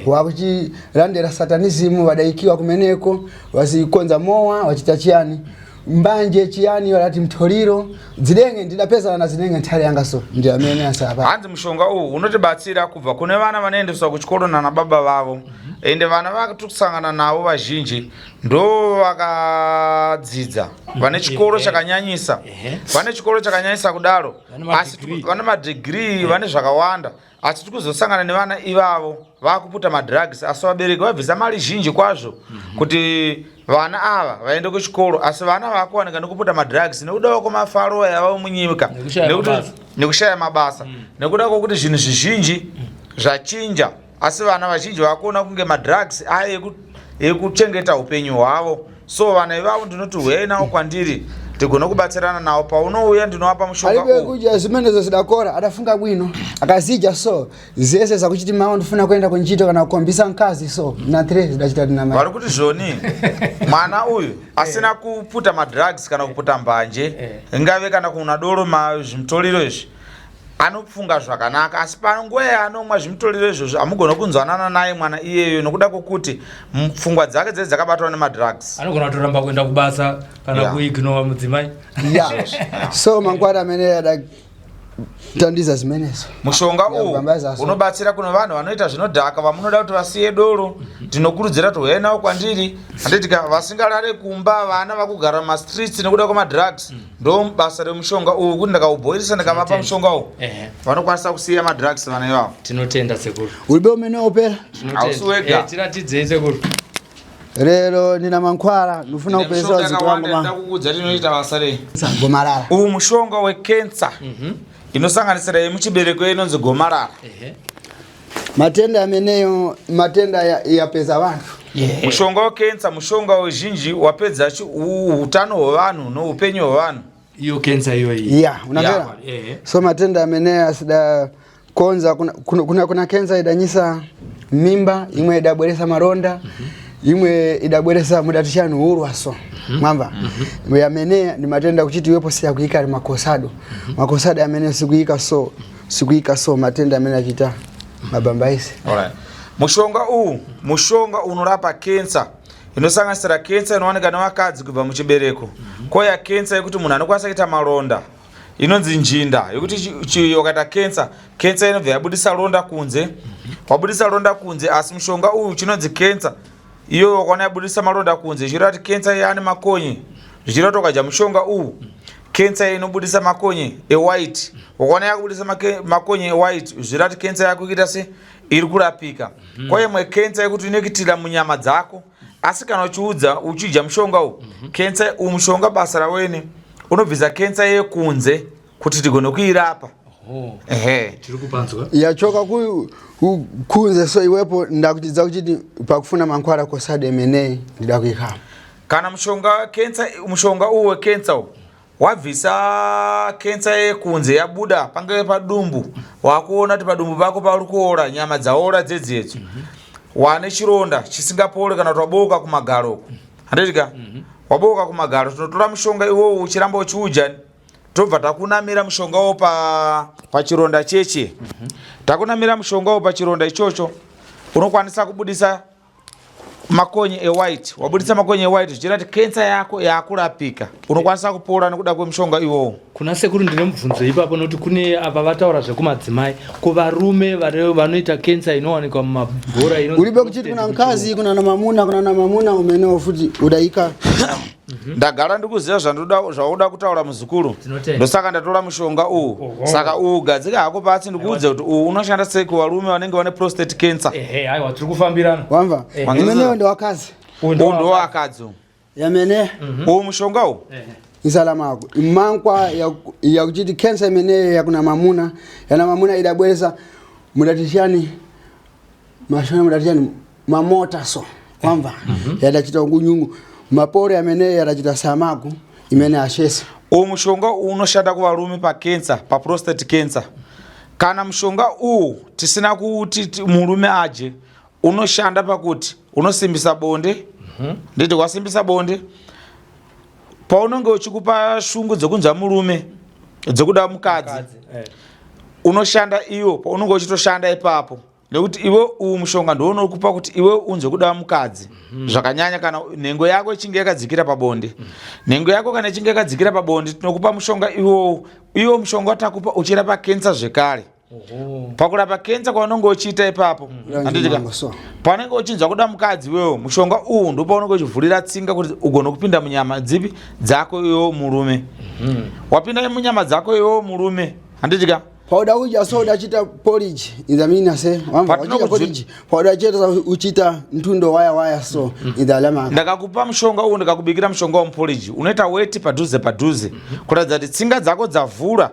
wakuchilandira satanism, wadaikiwa kumeneko, wasikonza mowa, wachita chiyani, mbanje chiyani, walati mtoliro zidenge. Ndidapezana na zidenge nthali yanga, so ndi amene asapa. Hanzi mushonga uwu unotibatsira kubva kune vana vanoendeswa kuchikoro nana baba vavo, ende vana vatiri kusangana navo vazhinji ndo vakadzidza, vane chikoro chakanyanyisa, vane chikoro chakanyanyisa kudaro, asi vane madhigiri, vane zvakawanda, asi tiri kuzosangana nevana ivavo vakuputa madrugs, asi vabereki vabvisa mari zhinji kwazvo kuti vana ava vaende kuchikoro, asi vana vakuwanika nekuputa madrugs nekudawo kwemafaro yava munyika. Nekushaya mabasa. Nekushaya mabasa, nekuda kwokuti zvinhu zvizhinji zvachinja, asi vana vazhinji vakuona kunge madrugs aya ekuchengeta upenyu hwavo. So vana ivavo ndinoti huyai navo kwandiri, ndigone kubatsirana navo. Paunouya ndinovapa mushonga Alibe uwu. kudya zimenezo zidakora, adafunga bwino, akazidya so zese zakuchiti mawa ndifuna kuenda kunchito kana kukombisa mkazi, so na 3 zidachita tinama. Vari kuti zvoni mwana uyu asina kuputa madrugs kana kuputa mbanje, ingave kana kuna doro, zvimutoliro izvi, anofunga zvakanaka, asi panguva yaanomwa zvimutoliro izvozvo hamugona kunzwanana naye mwana iyeyo, nokuda kwokuti pfungwa dzake dzese dzakabatwa nemadrugs. Anogona kutoramba kuenda kubasa kana kuignora mudzimai. Ya, so mangwana amene adatandiza zimenezo. Mushonga uwu Kubambaza so. unobatsira kune vanhu vanoita zvinodhaka, vamunoda kuti vasiye doro, ndinokurudzira kuti huyai navo kwandiri, handitika? Vasingarare kumba, vana vakugara mumastreets nekuda kwemadrugs, ndo basa remushonga uwu, kuti ndikaubhoirisa ndikavapa mushonga uwu, vanokwanisa kusiya madrugs vana ivavo. Tinotenda sekuru. Ulibe umene opera. Hausi wega. Tiratidzei sekuru. Lero ndina mankhwala, ndifuna kupelesa Mishonga wazito wangu. yakawanda. Ma Ndakukuudza tinoita basa rei. Gomarara. Uwu mushonga wekensa inosanganisira yemuchibereko inonzi gomarara. Matenda ameneyo, matenda yapeza vantu. Mushonga wekensa mushonga wezhinji wapedza utano hwevanhu noupenyu hwevanhu. Iyo kensa iyoyi? Ya, unamvera? So matenda ameneyo asida konza kuna kensa idanyisa mimba, imwe idabweresa maronda, imwe idabweresa mudatishani urwa, so mwamva? Yameneya ndi matenda kuchiti iwepo siyakuyika ali makosado, makosado amene sikuyika, so sikuyika, so matenda amene achita mabambaisi. Alright. Mushonga uwu mushonga unorapa kensa inosanganisira kensa inowanika nevakadzi kubva muchibereko, koya kensa yekuti munhu anokwanisa kuita maronda inonzi njinda, yekuti ukaita kensa, kensa inobva yabudisa ronda kunze, wabudisa ronda kunze. Asi mushonga uyu chinonzi kensa iyo wakaona yabudisa maronda kunze, zvichireva kuti kensa yaane makonye, zvichireva kuti ukadya mushonga uwu, kensa inobudisa makonye ewhite. Wakaona yakubudisa makonye ewhite, zvichireva kuti kensa yako ikuita se iri kurapika. Kwa imwe kensa yekuti inekitira munyama dzako, asi kana uchiudza uchidya mushonga uwu, kensa uwu mushonga basa rawene unobvisa kensa yekunze kuti tigone kuirapa. Ehe. Tiri kupanzwa. Yachoka kunze, so iwepo ndakutidza kuchiti pakufuna mankhwala kosade emeneyi ndida kuikama. Kana mushonga kensa, mushonga uwu wekensa uwu wabvisa kensa yekunze, yabuda pangave padumbu, wakuona kuti padumbu pako pari kuora, nyama dzaora dzedzedzo, wane chironda chisingapore, kana kuti wabooka kumagaro uku. Handitika wabooka kumagaro, tinotora mushonga iwowo uchiramba uchiudya, tobva takunamira mushonga wo pachironda cheche. Takunamira mushonga wo pachironda ichocho, unokwanisa kubudisa makonye ewhite. Wabudisa makonye ewhite, zvichireva kuti kensa yako yakurapika, unokwanisa kupora nekuda kwemushonga iwowo. Kuna sekuru ndine mubvunzo ipapo, nokuti kune ava vataura zvekumadzimai, kuvarume vanoita kensa inowanikwa mumabhora Uribe kuchiti kuna mkazi, kuna na mamuna, kuna na mamuna umenewo futi udaika. Ndagara ndikuziva zvandoda, zvauda kutaura, muzukuru. Tinotenda. Ndosaka ndatora mushonga uwu. Saka uwu gadzika hako pasi, ndikuudze kuti uwu unoshanda sei kuvarume vanenge vane prostate cancer. Ehe, aiwa, tiri kufambirana. Wamva? Umenewo ndewakazi. Uwu ndowakadzi uwu. Yamene. Uwu mushonga uwu. Nsalama yako mankwa yakuchiti kensa imeneyo yakuna mamuna, yana mamuna idabweresa mudatishani mashona, mudatishani mamota, so wamva, yadachita ngunyungu mapore ameneyo yadachita samaku imene ashesa. Uwu mushonga uwu unoshanda kuvarume pakensa, paprostate cancer. Kana mushonga uwu tisina kuti murume adye, unoshanda pakuti unosimbisa bonde. Nditi wasimbisa bonde, paunenge uchikupa shungu dzekunzwa murume, dzekuda mukadzi, unoshanda iwo paunenge uchitoshanda ipapo, nekuti iwe uwu mushonga ndounokupa kuti iwe unzwe kuda mukadzi zvakanyanya. Kana nhengo yako ichinge yakadzikira pabonde, nhengo yako kana ichinge yakadzikira pabonde, tinokupa mushonga iwowo. Iwo mushonga watakupa uchirapa kensa zvekare, pakurapa kensa kwaunenge uchiita ipapo, handitika? So Paunenge uchinzwa kuda mukadzi wewo, mushonga uwu ndopaunenge uchivhurira tsinga kuti ugone kupinda munyama dzipi dzako iwewo murume. Wapinda munyama dzako iwewo murume, handitika? Pauda udya so udachita porridge inzamina se wamva, wachita porridge, pauda cheta uchita ntundo waya waya, so inzalama. Ndakakupa mushonga uwu, ndikakubikira mushonga wemuporridge, unoita weti padhuze padhuze, kuratidza kuti tsinga dzako dzavhura,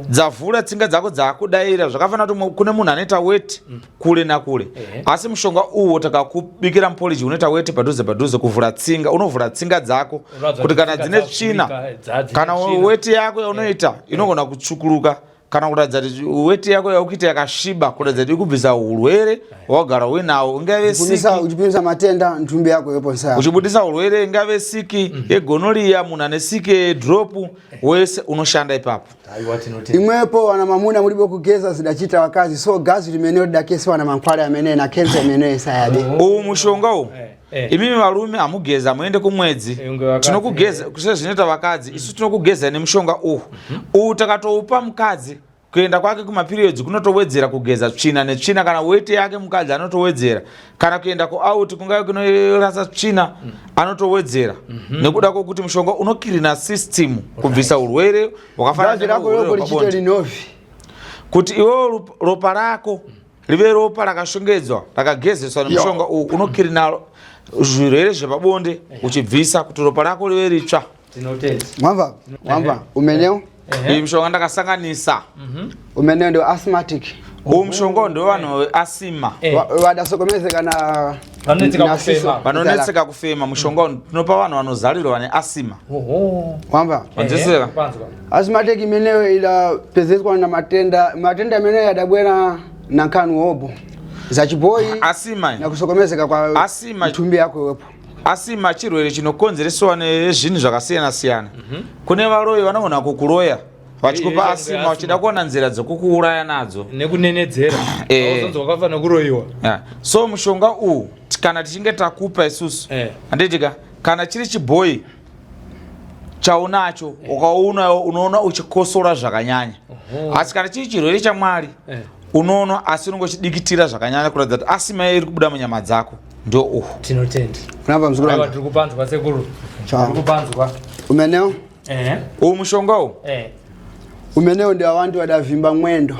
dzavhura tsinga dzako dzakudaira. Zvakafanira kuti kune munhu anoita weti kule nakule, asi mushonga uwo takakubikira muporridge unoita weti padhuze padhuze, kuvhura tsinga, unovhura tsinga dzako Unoratidza kuti kana tsinga dzine tsvina, dzavhurika, dzine kana tsvina. weti yako yaunoita inogona kutsvukuruka, kana kuratidza kuti weti yako yakuita yakasviba, kuratidza kuti ikubvisa urwere wagara uinawo, ingave Uchipimisa siki. Uchipimisa matenda ntumbi yako yoponsa yako. Uchibudisa urwere, ingave siki yegonorrhea, munhu ane siki yedrop, wese unoshanda ipapo. Aiwa, tinotenda. Imwepo wana mamuna mulibe kugeza zidachita wakazi, so gazi limene lidakesiwa na mankhwala amene na kensa imene isayabe. Uwu mushonga uwu, Eh. imimi varume hamugeza, muende kumwedzi. Unge vakadzi, Tinokugeza sezvinoita vakadzi, isu tinokugeza nemushonga uwu. Uwu takatoupa mukadzi, kuenda kwake kumaperiods kunotowedzera kugeza tsvina netsvina. Kana weti yake mukadzi anotowedzera, kana kuenda kuout kungave kunorasa tsvina, anotowedzera, nekuda kwokuti mushonga unocleana system kubvisa urwere hwakafanana Gazi rako neurwere loko lichite hwepabonde. linovi. Kuti iwewo ropa rako rive ropa rakashongedzwa, rakagezeswa nemushonga uwu, unocleana zvirwere zvepabonde uchibvisa kuti ropa rako rive ritsva. Tinotenda. Wamva, wamva umeneo. Iyi mishonga ndakasanganisa. Umeneo ndio asthmatic. Uwu mushonga ndewevanhu veasima. Vadasokomezeka na Vanonetseka na kufema. siso. Vanonetseka kufema, mushonga uyu tinopa vanhu vanozarirwa vane asima. Wamva? Wanzwisisa? Kwanzwa. Asthmatic imeneyo idapezeswa na matenda, matenda imeneyo yadabwera na nkhanu hobo zachiboyi Asima na kusokomezeka kwa Asima. nthumbi yako iwepo. Asima chirwere chinokonzereswa nezvinhu zvakasiyana siyana. Kune varoyi vanogona kukuroya vachikupa Eh, asima, asima. vachida kuona nzira dzekukuuraya nadzo. Nekunenedzera. Auzonzi wakafanira kuroyiwa. Yeah. So mushonga uwu kana tichinge takupa isusu, handitika, kana chiri chibhoyi chaunacho, ukaona unoona uchikosora zvakanyanya, asi kana chiri chirwere chaMwari, unoona asi unenge uchidikitira zvakanyanya, kuratidza kuti asima iri kubuda munyama dzako ndo uhu. Tinotenda. Unamva, mzukuru Aiwa, wangu? tiri kupanzwa, sekuru. Chao. Tiri kupanzwa. Umeneo. Uwu mushonga uwu. Umeneo ndio wantu wadavimba mwendo.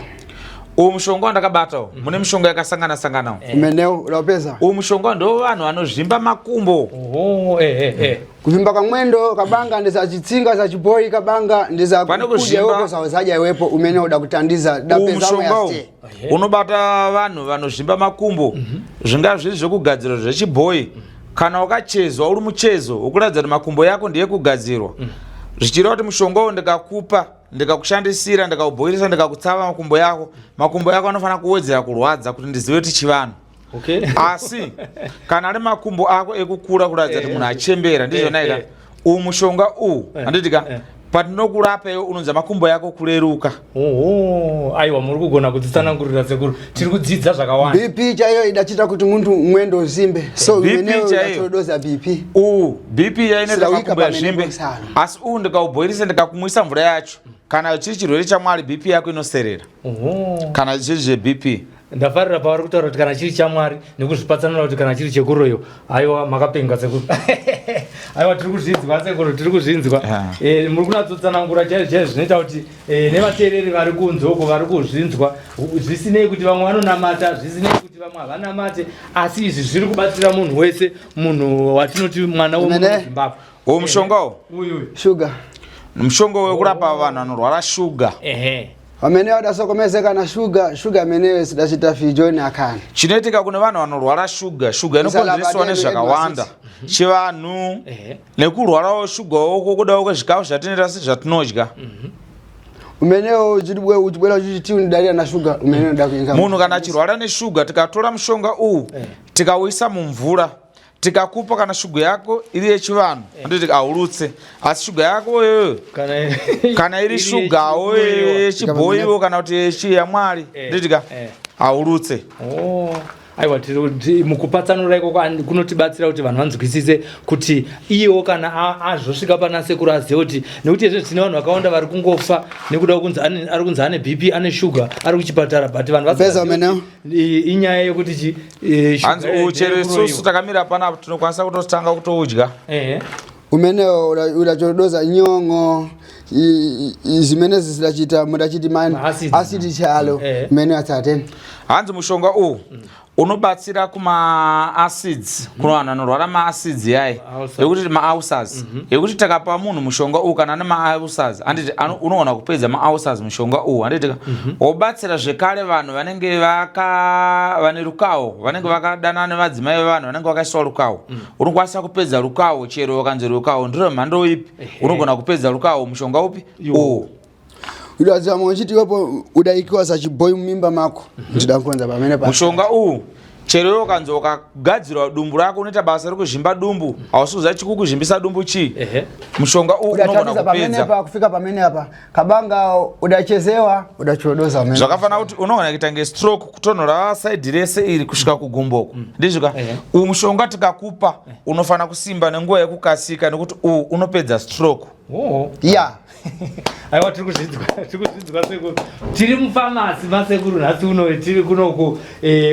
Uwu mushonga wandakabata uwu, mune mishonga yakasangana sangana uwu. Umeneo udapeza. Uwu mushonga ndo vanhu vanozvimba makumbo. Oho, eh, eh, eh. Kuvimba kwa mwendo kabanga ndezachitsinga zachiboyi, kabanga ndeza Pane kudya iwepo, zauzadya iwepo, umene uda kutandiza Uwu dapeza mushonga uwu unobata vanhu vanozvimba makumbo, zvingava zviri zvekugadzirwa zvechibhoyi, kana wakachezwa uri muchezo wekuratidza kuti makumbo yako ndeyekugadzirwa, zvichireva kuti mushonga uwu ndikakupa, ndikakushandisira, ndikaubhoirisa, ndikakutsava makumbo yako, makumbo yako anofanira kuwedzera kurwadza kuti ndizive kuti chivanhu. Okay. Asi kana ari makumbo ako ekukura kuratidza kuti munhu achembera ndizvona ika. Uwu mushonga uwu handiti ka patinokurapa iwe unonza makumbo yako kureruka. Oho, aiwa muri kugona kudzitsanangurira sekuru. Tiri kudzidza zvakawanda. BP chaiyo idachita kuti muntu mwendo uzimbe. So BP imeneyo chaiyo. idachodoza BP. Uwu BP yainoita Silawika makumbo pamene yazvimbe. bosana. Asi uwu ndikaubhoirisa ndikakumwisa mvura yacho kana chiri chirwere chaMwari BP yako inoserera. Oho. Kana chiri zveBP. Ndafarira pavari kutaura kuti kana chiri chaMwari nekuzvipatsanura kuti kana chiri chekuroyo. Aiwa makapenga sekuru. Aiwa tiri kuzvinzwa sekuru, tiri kuzvinzwa. Eh, muri kunatsotsanangura chaizvo chaizvo zvinoita kuti eh, nevateereri vari kunze uko vari kuzvinzwa zvisinei kuti vamwe vanonamata, zvisinei kuti vamwe havanamate, asi izvi zviri kubatsira munhu wese, munhu watinoti mwana wemuZimbabwe. Uyu mushonga uyu? Uyu uyu. Sugar. Mushonga wekurapa vanhu vanorwara shuga. Ehe. Vamene vadasokomezeka na shuga, shuga ameneyo sidachita fijo ni akana. Chinoitika kune vanhu vanorwara shuga, shuga inokonzereswa nezvakawanda. Chivanhu nekurwarawo shuga uko kudawo kwezvikafu zvatinoita sezvatinodya. Umeneyo uchibwe uchibwera uchiti unidalira na shuga, umeneyo unoda kuinga. Munhu kana achirwara neshuga tikatora mushonga uwu tikauisa mumvura tikakupa kana shuga yako iri yechivanhu handiti haurutse asi shuga yako iyoyo kana iri shugawo yechibhoiwo kana kuti yamwari handiti ka haurutse. Oh, aiwa tiri mukupatsanura ikoko kunotibatsira kuti vanhu vanzwisise kuti iyewo kana azosvika pana sekuru azive kuti nekuti izvezvi tine vanhu vakawanda vari kungofa nekuda kunzi ari kunzi ane BP ane shuga ari kuchipatara but vanhu vasingazivi kuti inyaya yekuti chi Hanzi uchero isusu takamira panapa tinokwanisa kutotanga kutoudya. Umenewo udachodoza nyongo zimene zidachita mudachiti man acid chalo umene atsateni. Hanzi mushonga uwu unobatsira kuma acids kuno vanhu vanorwara ma acids yayi yekuti ma ulcers yekuti takapa munhu mushonga uwu kana ane ma ulcers handiti unoona kupedza ma ulcers mushonga uwu handiti wobatsira zvekare vanhu vanenge vaka vane rukawo vanenge vakadanana nevadzimai vevanhu vanenge vakaiswa rukawo unokwanisa kupedza rukawo chero vakanzi rukawo ndiro mhando ipi unogona kupedza rukawo mushonga upi uwu. Udaziva mwe uchiti iwepo udaikiwa sachibhoi mumimba mako ndida kukonza pamene pa mushonga uwu chero iwe ukanzi ukagadzirwa dumbu rako unoita basa rekuzvimba dumbu hausi kuziva chikukuzvimbisa dumbu chii mushonga uwu unogona udatatiza pamene kupedza pa kufika pamene apa kabanga udachezewa udachodoza pamene zvakafanana kuti unogona kuita nge stroke kutonhora saidhi rese iri kusvika kugumboko ndizvo ka uwu mushonga tikakupa unofanira kusimba nenguva yekukasika nekuti uwu unopedza stroke. Ya. Aiwa tiri kuzvinzwa, tiri kuzvinzwa sekuru. Tiri mufamasi masekuru nhasi uno tiri kunoku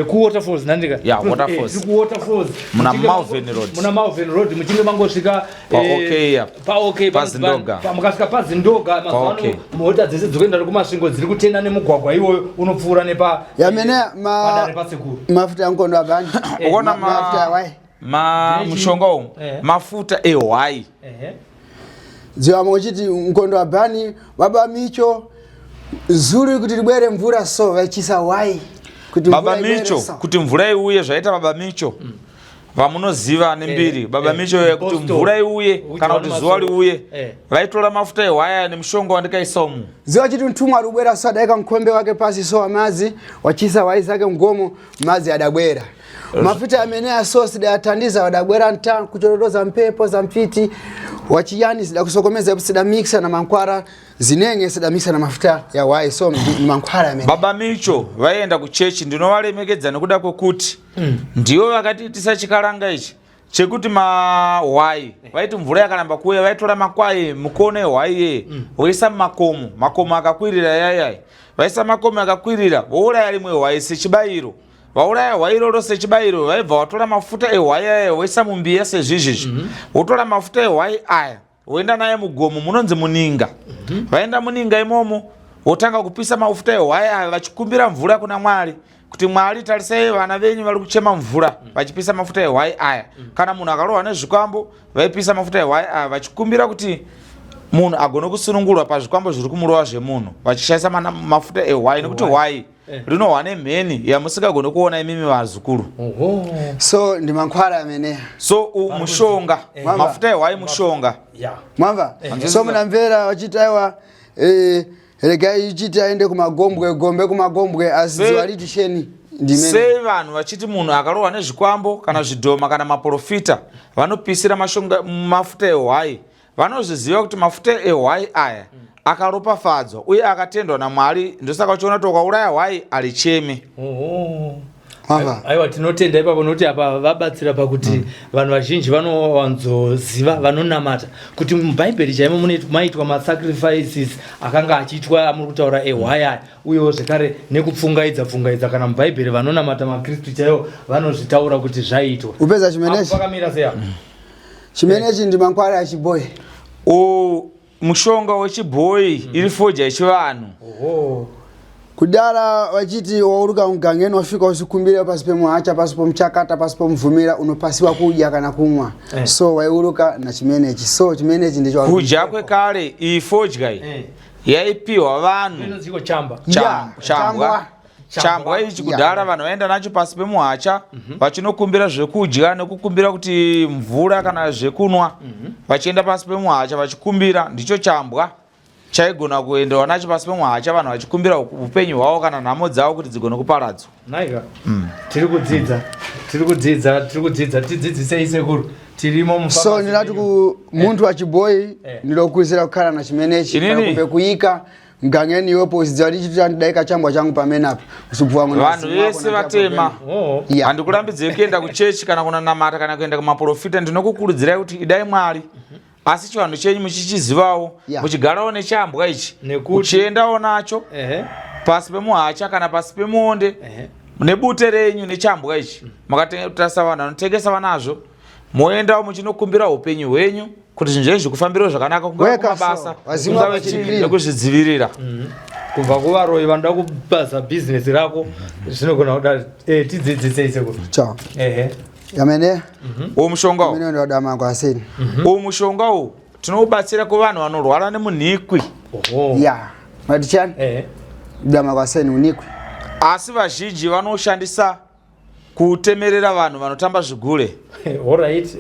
kuWaterfalls nandika. Ya, Waterfalls. Tiri kuWaterfalls. Muna Muchinge Malvern Road. Muna Malvern Road muchinge mangosvika Pa OK apa. Pa OK, Pazindoga. mukasvika paZindoga mazuva ano OK. mota dzese dzikuenda kuMasvingo dziri kutenda nemugwagwa iwoyo unopfuura nepa Yamene ma padare pasekuru. mafuta yankondo abani. Ukaona Mafuta awai. Mushonga umu mafuta ehwai. Dziwa uchiti mkondo abani baba Micho zuri kuti libwere mvura so vachisa wai kuti Baba mvura ibwere Micho so. kuti mvura iuye zvaita baba Micho vamunoziva nembiri baba Micho kuti Apostle. mvura iuye Kuti kana kuti vane zuva masoro. riuye vaitora mafuta ehwai nemushonga wandikaisa umu. Ziwa chiti mtumwa arubwera so adaika mkombe wake pasi so amazi wachisa wai zake mgomo mazi adabwera mafuta amene aso sidayatandiza wadabwera nta kuchorodoza mpepo za mfiti wachiyani sidakusokomeza sidamixa na mankwara zinenge sidamixa na mafuta ya wai so ni mankwara amene. Baba Micho vaienda kuchechi ndinovaremekedza nekuda kwekuti ndivo vakatiitisa chikaranga ichi chekuti mahwai vaiti mvura yakaramba kuuya vaitora makwai mukono ehwai yeye voisa mumakomo makomo akakwirira yayai vaisa makomo akakwirira vouraya rimwe hwai sechibayiro vauraya hwai iroro sechibayiro vaibva vatora mafuta ehwai aya voisa mumbiya sezvizvizvi votora mafuta ehwai aya voenda naye mugomo munonzi muninga vaenda muninga imomo votanga kupisa mafuta ehwai aya vachikumbira mvura kuna Mwari kuti Mwari tarisai vana venyu vari kuchema mvura vachipisa mafuta ehwai aya kana munhu akarohwa nezvikwambo vaipisa mafuta ehwai aya vachikumbira kuti munhu agone kusunungurwa pazvikwambo zviri kumurova zvemunhu vachishandisa mafuta ehwai nekuti hwai rinohwa nemheni yamusingagoni kuona imimi vazukuru. So ndi mankhwala ameneya. So mushonga mafuta ehwai mushonga. Mwamva? So munamvera vachiti aiwa regai ichiti aende kumagombwe gombe kumagombwe asi dziwa riti sheni. Ndimene. Sei vanhu vachiti munhu akarohwa nezvikwambo kana zvidhoma kana maporofita vanopisira mashonga mafuta ehwai? Vanozviziva kuti mafuta ehwai aya akaropafadzwa uye akatendwa naMwari, ndosaka uchiona kuti ukauraya hwai haricheme. Oho. Ava. Aiwa, tinotenda ipapo nokuti apa vabatsira pakuti vanhu vazhinji vanowanzoziva vanonamata kuti mubhaibheri chaimo mune maitwa masacrifices akanga achiitwa amuri kutaura ehwai aya, uyewo zvekare nekupfungaidza pfungaidza. Kana mubhaibheri vanonamata makristu chaivo vanozvitaura kuti zvaiitwa. Upeza chimenechi. Apo pakamira sei apo? Chimenechi ndi mankwala achibhoyi. U mushonga wechibhoyi iri foja yechivanhu. Oho. Kudala vachiti wauruka mugangeni wasvika usikumbira pasi pemuhacha, pasi pomuchakata, pasi pomuvhumira, unopasiwa kudya kana kumwa. So waiuruka nachimenechi. So chimenechi ndicho Kudya kwekare, iyi fodya iyi yaipiwa vanhu. Inonziko chamba. Yeah, Chambwa. chambwa. Chambwa ichi kudhara vanhu vaenda nacho pasi pemuhacha vachinokumbira zvekudya nekukumbira kuti mvura kana zvekunwa, vachienda pasi pemuhacha vachikumbira. Ndicho chambwa chaigona kuendewa nacho pasi pemuhacha, vanhu vachikumbira upenyu hwavo kana nhamo dzavo kuti dzigone kuparadzwa. Naika. Tiri kudzidza. Tiri kudzidza, tiri kudzidza. Tidzidzisei sekuru. Tirimo mufamasi. So ndinati ku munthu wachibhoyi ndinokuizira kukhala na chimenechi Inini? kana kumbe kuyika mgangeni iwepo uzidziwa kuti chitu chandidaika chambwa changu pamene apa usibvuwa muno Vanhu vese vatema, Oh. Yeah. handikurambidzei kuenda kuchechi kana kunanamata kana kuenda kumaprofita. Ndinokukurudzirai kuti idai Mwari, asi chivanhu chenyu muchichizivawo, muchigarawo nechambwa ichi, Nekuti- uchiendawo nacho pasi pemuhacha kana pasi pemuonde nebute renyu nechambwa ichi. Makatarisa vanhu vanotengesa vanazvo, moendawo muchinokumbira upenyu hwenyu kuti zvinhu zvenyu zvikufambirawo zvakanaka, kungava Weka kumabasa, so, vazimu kungave vachiri chii, clean. nekuzvidzivirira. Kubva kuvaroyi vanoda kubaza bhizinesi rako zvinogona kuda tidzidzisei sekuru. Chao. Ehe. Yamene. Uwu mushonga uwu Amene ndoda mangu asini. Uwu mushonga uwu tinoubatsira kuvanhu vanorwara nemunhikwi. Oho. Yeah. Mati chani? Dama kwaseni unikwi. Asi vazhinji vanoshandisa kutemerera vanhu vanotamba zvigure. Alright.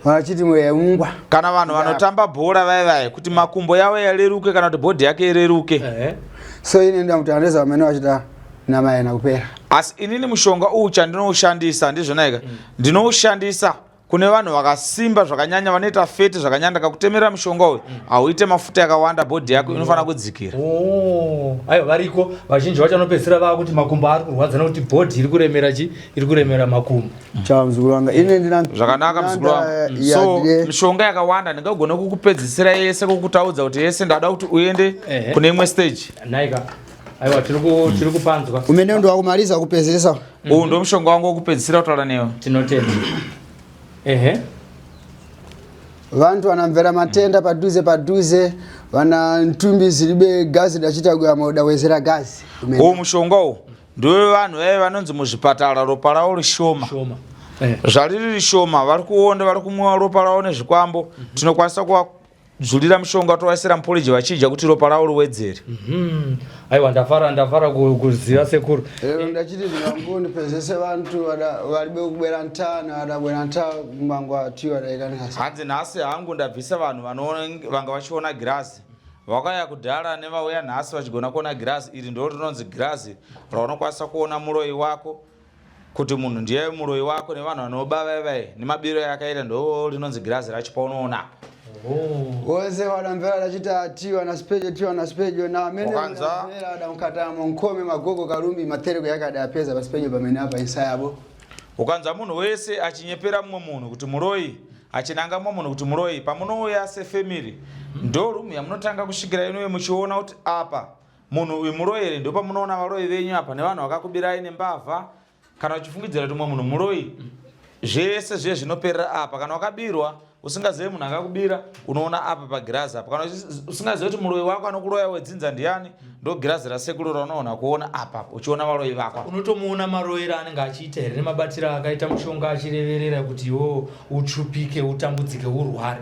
Vachiti mweungwa. Kana vanhu vanotamba bhora vai vai kuti makumbo yavo yareruke kana kuti bhodhi yake ireruke. So ine nda kuti andeza amene vachita nama yena kupera. Asi inini mushonga uwu chandinoushandisa ndizvona ika, ndinoushandisa kune vanhu vakasimba zvakanyanya, vanoita feti zvakanyanya. Ndakakutemera mushonga uyu, hauite mafuta yakawanda, bhodhi yako inofanira kudzikira. Oh, aiwa, variko vazhinji vacho vanopedzisira vaakuti makumbo ari kurwadza nekuti bhodhi iri kuremera chi iri kuremera makumbo. Chao mzukuru wanga. Ine ndina Zvakanaka muzukuru wangu. So mishonga yakawanda, ndingagone kukupedzisira yese, kukutaudza kuti yese ndada kuti uende kune imwe stage. Naika. Aiwa, tiri kupanzwa. Umene ndo wakumaliza kupedzesa. Uwu ndo mushonga wangu wokupedzisira kutaura newe. Tinotenda. Ehe. Vantu vanamvera matenda padhuze padhuze, vana ntumbi ziribe gazi dachita kuyama udawezera gazi. Umene. Uwu mushonga uwu ndewevanhu vaive vanonzi muzvipatara ropa ravo rishoma. Zvariri rishoma, vari kuonda, vari kumwiwa ropa ravo nezvikwambo. Tinokwanisa kuvadzurira mushonga tovaisira muporiji vachidya kuti ropa ravo riwedzere. Aiwa, ndafara, ndafara kuziva sekuru. Lero ndachiti zvingangu ndipedzese vantu varibe kubwera ntana vadabwera nta kumbangu ati wadaikana. Hanzi nhasi hangu ndabvisa vanhu vanga vachiona girazi vakauya kudhara nevauya nhasi vachigona kuona girazi iri. Ndo rinonzi girazi raunokwanisa kuona muroyi wako, kuti munhu ndiye muroyi wako, nevanhu vanoba vai vai nemabiro yakaita. Ndo rinonzi girazi racho paunoona. Wose vadamvera dachita tiwa na spejo tiwa na spejo na amene Wakanza? mvera adamkatamo nkome magogo kalumbi matereko yakada apeza paspejo pamene apa insayabo. Ukanzwa munhu wese achinyepera mumwe munhu kuti muroyi, achinanga mumwe munhu kuti muroyi, pamunouya sefamily ndo rumu yamunotanga kusvikira inuwe muchiona kuti apa munhu uyu muroyi here. Ndo pamunoona varoyi venyu apa nevanhu vakakubirai nembavha. Kana uchifungidzira kuti mumwe munhu muroyi, zvese zviye zvinoperera apa. Kana wakabirwa usingazivi munhu akakubira, unoona apa pagirazi apa. Kana usingazivi kuti muroyi wako anokuroya wedzinza ndiani, ndo girazi rasekuru raunoona kuona apa uchiona varoyi vako apa. Unotomuona maroyero anenge achiita here nemabatiro akaita mushonga achireverera kuti iwewo utsvupike, utambudzike, urware?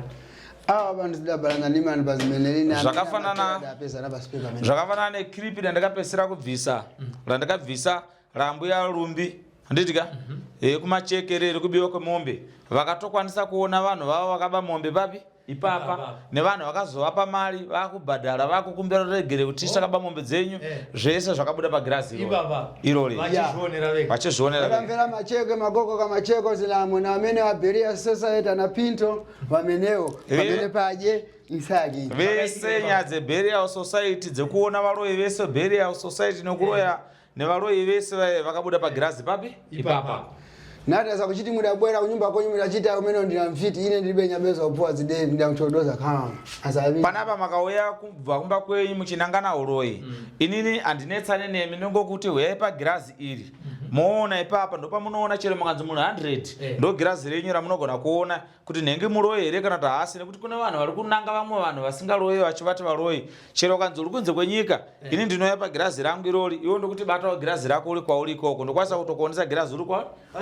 Awa vanhu tidabalana nemani pazimenelini. Zvakafanana zvakafanana neclip randakapedzisira kubvisa, randakabvisa rambuya Rumbi, handiti ka, kumachekere rekubiwa kwemombe. Vakatokwanisa kuona vanhu vavo vakaba mombe papi. ipapa nevanhu vakazovapa mari vakubhadhara vakukumbira regere kuti tisakaba mombe dzenyu zvese zvakabuda pagirazi irori vachizvionera vega macheko magoko kamacheko zilamo na amene wa Berea Society ana Pinto vamenewo pamene paje nsaki vese nyaya dzeBurial Society dzekuona varoyi vese Burial Society nekuroya nevaroyi vese vaye vakabuda pagirazi papi ipapa. Nati kuchiti mudabwera kunyumba kwenyu mudachita umene ndina mfiti ine ndilibe nyabeza kupuwa zideni ndakuchodoza kama asavi Panapa makauya kubva kumba kwenyu muchinangana uroyi, inini handinetsane nemi, ndingokuti huyai pagirazi iri moona ipapa. Ndopamunoona chero mukanzi munhu 100 ndo girazi renyu ramunogona kuona kuti nhengi muroyi here kana kuti haasi, nekuti kune vanhu vari kunanga vamwe vanhu vasingaroyi vachivati varoyi. Chero ukanzi uri kunze kwenyika, ini ndinouya pagirazi rangu irori, iwe ndokuti batawo girazi rako uri kwauri ikoko, ndokwanisa kutokuonesa girazi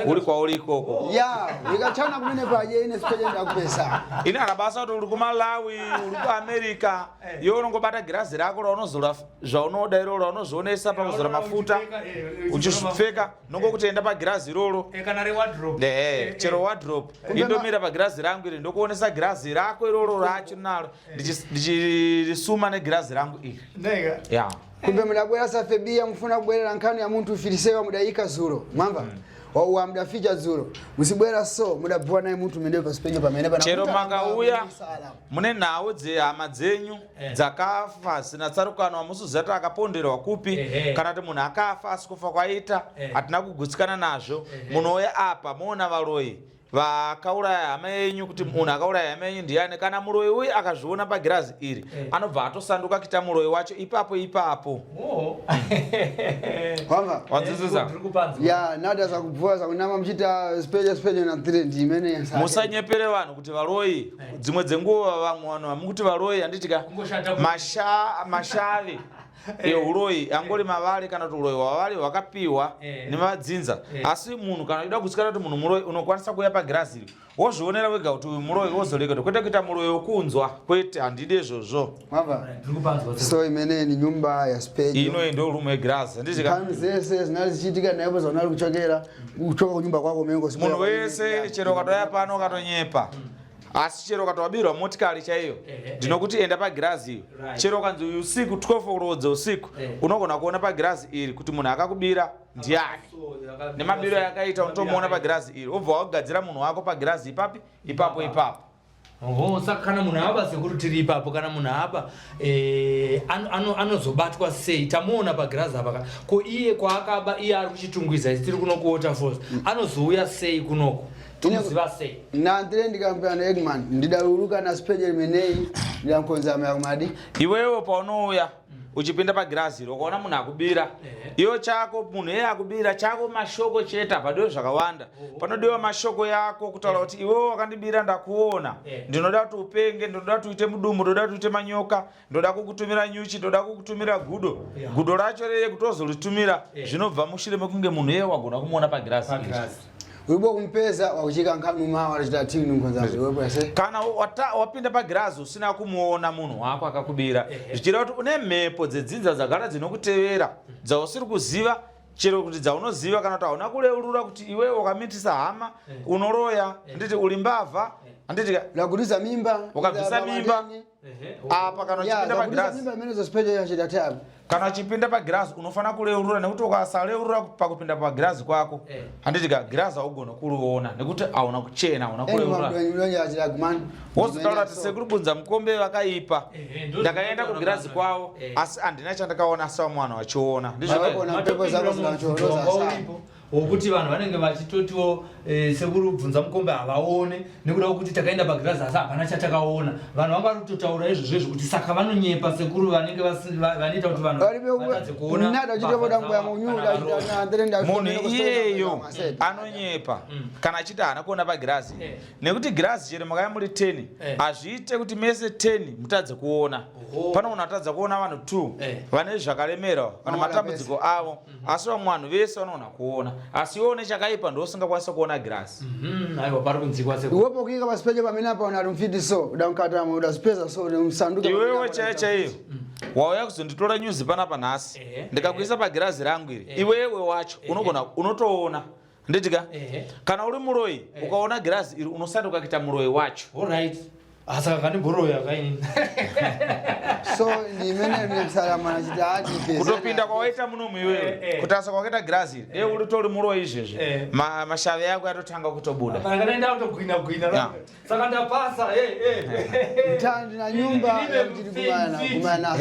uri kwauri ikoko. Ya ikachana kumene paje ine sipeje ndakupesa. Ini hana basa kuti uri kuMalawi, uri kuAmerica, iwe unongobata girazi rako raunozora zvaunoda iroro, raunozvionesa pakuzora mafuta uchipfeka, nongokuti enda pagirazi iroro. Kana rewardrobe. Ehe, chero wardrobe. Indomira pagirazi rangu iri, ndokuonesa girazi rako iroro racho naro ndichirisuma negirazi rangu iri. Ndega. Ya. Kumbe mudabwera safebia mufuna kubwerera nkhani ya munthu ufirisewa mudayika zulo mwamva wauwa mudaficha dzulo musibwera, so mudabvuwa naye munthu umeneyo pasipenyo pamene pana Chero makauya Sala. mune nhau dzehama dzenyu dzakafa zina tsarukano, hamusuziva kuti akaponderwa kupi, kana kuti munhu akafa asi kufa kwaita hatina kugutsikana nazvo, munouya apa moona varoyi vakauraya hama yenyu, kuti munhu akauraya hama yenyu ndiani. Kana muroyi uyu akazviona pagirazi iri, anobva atosanduka kuita muroyi wacho ipapo ipapo. Oh. Kwamva. Wanzwisisa? Tiri kupanzwa. Ya nada zakubvuwa zakunama muchiita spejo spejo na 3 ndi imene Musanyepere vanhu kuti varoyi. Dzimwe dzenguva vamwe vanhu vamukuti varoyi, handitika? Kungoshata Mashavi euroyi angori mavari, kana kuti uroyi hwavari hwakapiwa nemadzinza. Asi munhu kana uchida kutsikana kuti munhu muroyi, unokwanisa kuuya pagirazi iri wozvionera wega kuti uyu muroyi, wozoreketa, kwete kuita muroyi wokunzwa. Kwete, handidi izvozvo. Mwamva. Tiri kupanzwa. So imene ni nyumba ya spejo. Inoyi ndo rumu yegirazi, handitika? Nkhani zese zinali zichitika nayepo zaunali kuchokera kuchoka kunyumba kwako mengo. Munhu wese chero ukatouya pano ukatonyepa, asi chero ukatowabirwa motikari chaiyo, ndinokuti enda pagirazi iyo. Chero ukanzi usiku 12 o'clock usiku, unogona kuona pagirazi iri kuti munhu akakubira ndiani nemabiro yakaita. Unotomuona pagirazi iri, wobva wagadzira munhu wako pagirazi ipapi ipapo ipapo. Oho, saka kana munhu aba, sekuru, tiri ipapo, kana munhu aba anozobatwa sei? Tamuona pagirazi apa ko iye kwaakaba, iye ari kuChitungwiza, isi tiri kuno kuWaterfalls, anozouya sei kunoko? Tomuziva sei? Nandire ndikampana Eggman ndidauluka na spejo imeneyi ndidankonza mayakumadi. Iwewe paunouya uchipinda pagirazi iri, ukaona munhu akubira, iwo chako munhu iye akubira, chako mashoko chete, hapadiwe zvakawanda. Panodiwa mashoko yako kutaura kuti iwewe wakandibira, ndakuona, ndinoda kuti upenge, ndinoda kuti uite mudumbu, ndoda kuti uite manyoka, ndoda kukutumira nyuchi, ndoda kukutumira gudo. Gudo racho reye kutozoritumira zvinobva mushure mekunge munhu iye wagona kumuona pagirazi iri. Ulibo kumpeza wakuchika nkhanu mawa achita tini nkonza iwepo se. Kana wapinda pagirazi usina kumuona munhu wako akakubira, zvichireva kuti une mhepo dzedzinza dzagara dzinokutevera dzausiri kuziva, chero kuti dzaunoziva, kana kuti hauna kureurura kuti iwewe wakamitisa hama, unoroya, handiti uri mbavha, handiti? Ndagudisa mimba. Ukabvisa mimba apa kana Ya uchipinda ndagudisa pagirazi, mimba imene zospejo yachita tabu. Kana uchipinda pagirazi unofanira kureurura, nekuti ukasareurura pakupinda pagirazi kwako, handiti ka, girazi haugona kuriona nekuti hauna kuchena, hauna kureurura. Wozotaura kuti sekuru Bunza Mukombe vakaipa, ndakaenda kugirazi kwavo asi handina chandakaona, asi vamwe vanhu vachiona. Ndizvo. Vakaona mpepo zako zinachooroza sana. Uripo wokuti vanhu vanenge vachitotiwo sekuru Bvunza Mukombe havaone nekuda kwekuti takaenda pagirazi asi hapana chatakaona. Vanhu vanga vari kutotaura izvozvo izvo kuti saka vanonyepa sekuru vanenge vanoita kuti vanhu vatadze kuona mbavha dzavo kana varoyi. Munhu iyeyo anonyepa kana achiti haana kuona pagirazi, nekuti girazi chero makaya muri 10, hazviite kuti mese 10 mutadze kuona. Panoona atadza kuona vanhu 2 vane zvakaremera, vane Vanoona matambudziko avo, asi vamwe vanhu vese vanoona kuona. Asi iwe une chakaipa ndousingakwanisa kuona girazi. Aiwa, pari kunzikwa sekuru. Iwepo kuika pasipejo pamene apa unali mfiti, so udankatama udazipeza so msanduka. Iwewe chaiyo chaiyo wauya kuzonditora nyuzi panapa nhasi, ndikakuisa pagirazi rangu iri, iwewe wacho unogona unotoona, nditika? Kana uri muroyi, ukaona girazi iri unosanduka kuita muroyi wacho. Alright. Ah, saka kandimboroya kainini. So ndimene ndikusalamana chiti ati Kutopinda kwawaita munomu iwewe, kutarisa kwakaita girazi iri, dei uritori muroyi izvezvi, mashavi ako yatotanga kutobuda. Kana ndaenda kutogwina gwina. Yeah. Saka ndapasa. Eh. Ndina nyumba yakuti kumana kumana.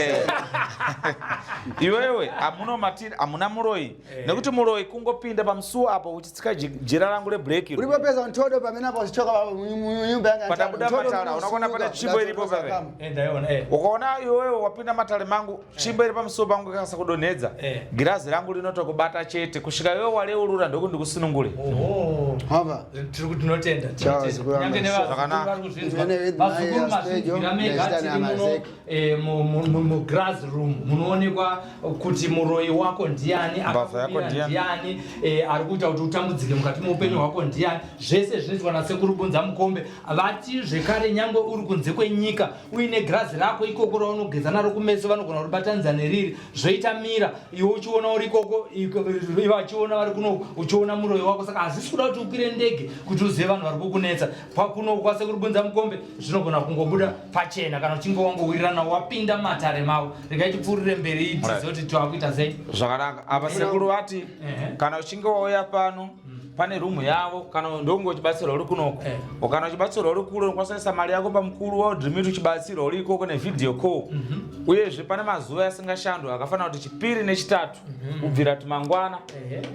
Iwewe hamuna matiri, hamuna muroyi, nekuti muroyi kungopinda pamusuwo apo uchitsika jira rangu reblack iro. Uripo pesa ntodo pamene apo uchichoka munyumba yanga. Patabuda matara, unakuona pane tsvimbo iripo pave. Ndaiona eh. Ukaona iwewe wapinda matare mangu, tsvimbo iri pamusuwo pangu ikasa kudonhedza, girazi rangu rinotokubata chete kusvika iwewe wareurura ndokuti ndikusunungure. Oho. Hava. Tiri kuti tinotenda. Chao, Tinotenda. zikuru Kunyange Zvakanaka. nevazukuru vari kuzvinzwa. Imene with Vazukuru my mazvinzwira schedule, mega ndachita tiri muno namazeki. mugrass room munoonekwa kuti muroyi wako ndiani, Mbavha yako akakubira ndiani. ndiani, ari kuita kuti utambudzike mukati meupenyu hwako ndiani. Zvese zvinoitwa nasekuru Bunza Mukombe. Vati zvekare nyangwe uri kunze kwenyika uine girazi rako ikoko raunogeza naro kumeso, vanogona kuribatanidza neriri zvoita mira, iwe uchiona uri ikoko, ivo vachiona vari kuno, uchiona muroyi wako. Saka hazvisi kuda kuti ukwire ndege kuti uzive vanhu vari kukunetsa. Pakuno kwasekuru Bunza Mukombe zvinogona kungobuda pachena kana uchinge wangowirirana wapinda matare mavo. Regai tipfuurire mberi tizive kuti tavakuita sei. Zvakanaka. Apa sekuru vati kana uchinge wauya pano pane rumu yavo, kana ndonge uchibatsirwa uri kunoko, kana uchibatsirwa uri kure unokwanisa kuisa mari yako pamukuru waudrimit uchibatsirwa uri ikoko nevideo call. Uyezve pane mazuva asingashandwe akafanira kuti chipiri nechitatu, kubvira kuti mangwana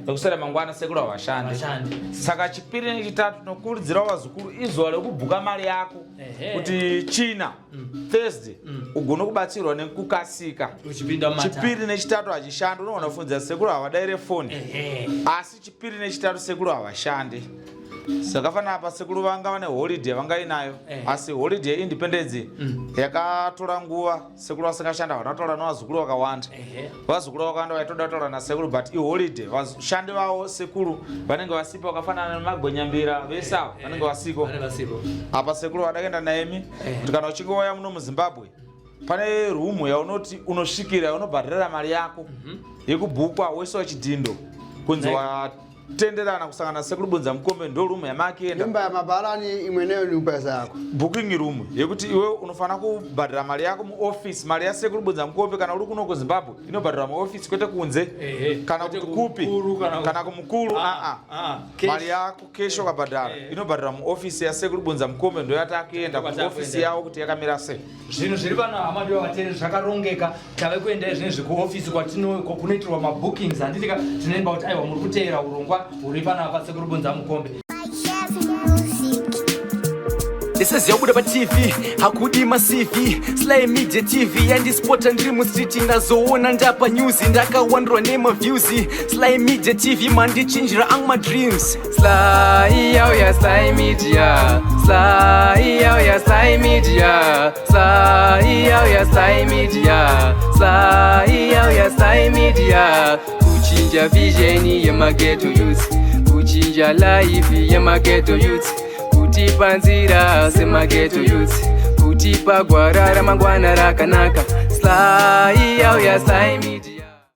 nekuswera mangwana sekuru havashandi. Havashandi. Saka chipiri nechitatu tinokurudzirawo vazukuru izuva rekubhuka mari yako kuti china Thursday ugone kubatsirwa nekukasika. Uchipinda mumatare. Chipiri nechitatu hachishandi, unogona kufunzira sekuru havadaire foni, asi chipiri nechitatu sekuru havashandi. Saka fana apa sekuru vanga vane holiday vangainayo, asi holiday yeindependence yakatora nguva sekuru vasingashanda, havana kutaura nevazukuru vakawanda. Vazukuru vakawanda vaitoda kutaura nasekuru, but iholiday, vashandi vavo sekuru vanenge vasipo, vakafanana nemagwenyambira vese ava vanenge vasiko. Vanenge vasiko. Apa sekuru vada kuenda naemi kuti kana uchinge wauya muno muZimbabwe pane rumu yaunoti unosvikira yaunobhadharira mari yako yekubhukwa woiswa chidhindo kunzi watenderana kusangana nasekuru Bunza Mukombe, ndo rumu yamakuenda. Nyumba ya mabarani imweneyo ni pesa yako. Booking room yekuti iwe unofanira kubhadhara mari yako muoffice, mari yasekuru Bunza Mukombe kana uri kuno kuZimbabwe inobhadharwa muoffice kwete kunze kana Kwete kuti kupi kumukuru kana kumukuru. Aa, Cash. mari yako keshi wakabhadhara inobhadharwa muofisi yasekuru Bunza Mukombe, ndo yatakuenda Kwatakuenda. kuofisi yavo kuti yakamira sei. Zvinhu zviri pano, hama diwa vateereri, zvakarongeka. Tave kuenda zvinezvi kuofisi kunoitirwa mabookings, handitika? Tinoimba kuti aiwa muri kuteera urongwa huri panapa sekuru Bunza Mukombe. Ndiseziya kubuda paTV hakudi maCV. Sly Media TV yandispota ndiri mustreet, ndazoona ndapa news, ndakawandirwa nemaviews. Sly Media TV mandichinjira ang madreams. Sly yauya, Sly Media. Sly yauya, Sly Media. Sly yauya, Sly Media. Sly yauya, Sly Media. Kuchinja vision yemaghetto youth, kuchinja life yemaghetto youth, kutipa nzira semaghetto youth, kutipa gwara ramangwana rakanaka. Sly yauya, Sly Media.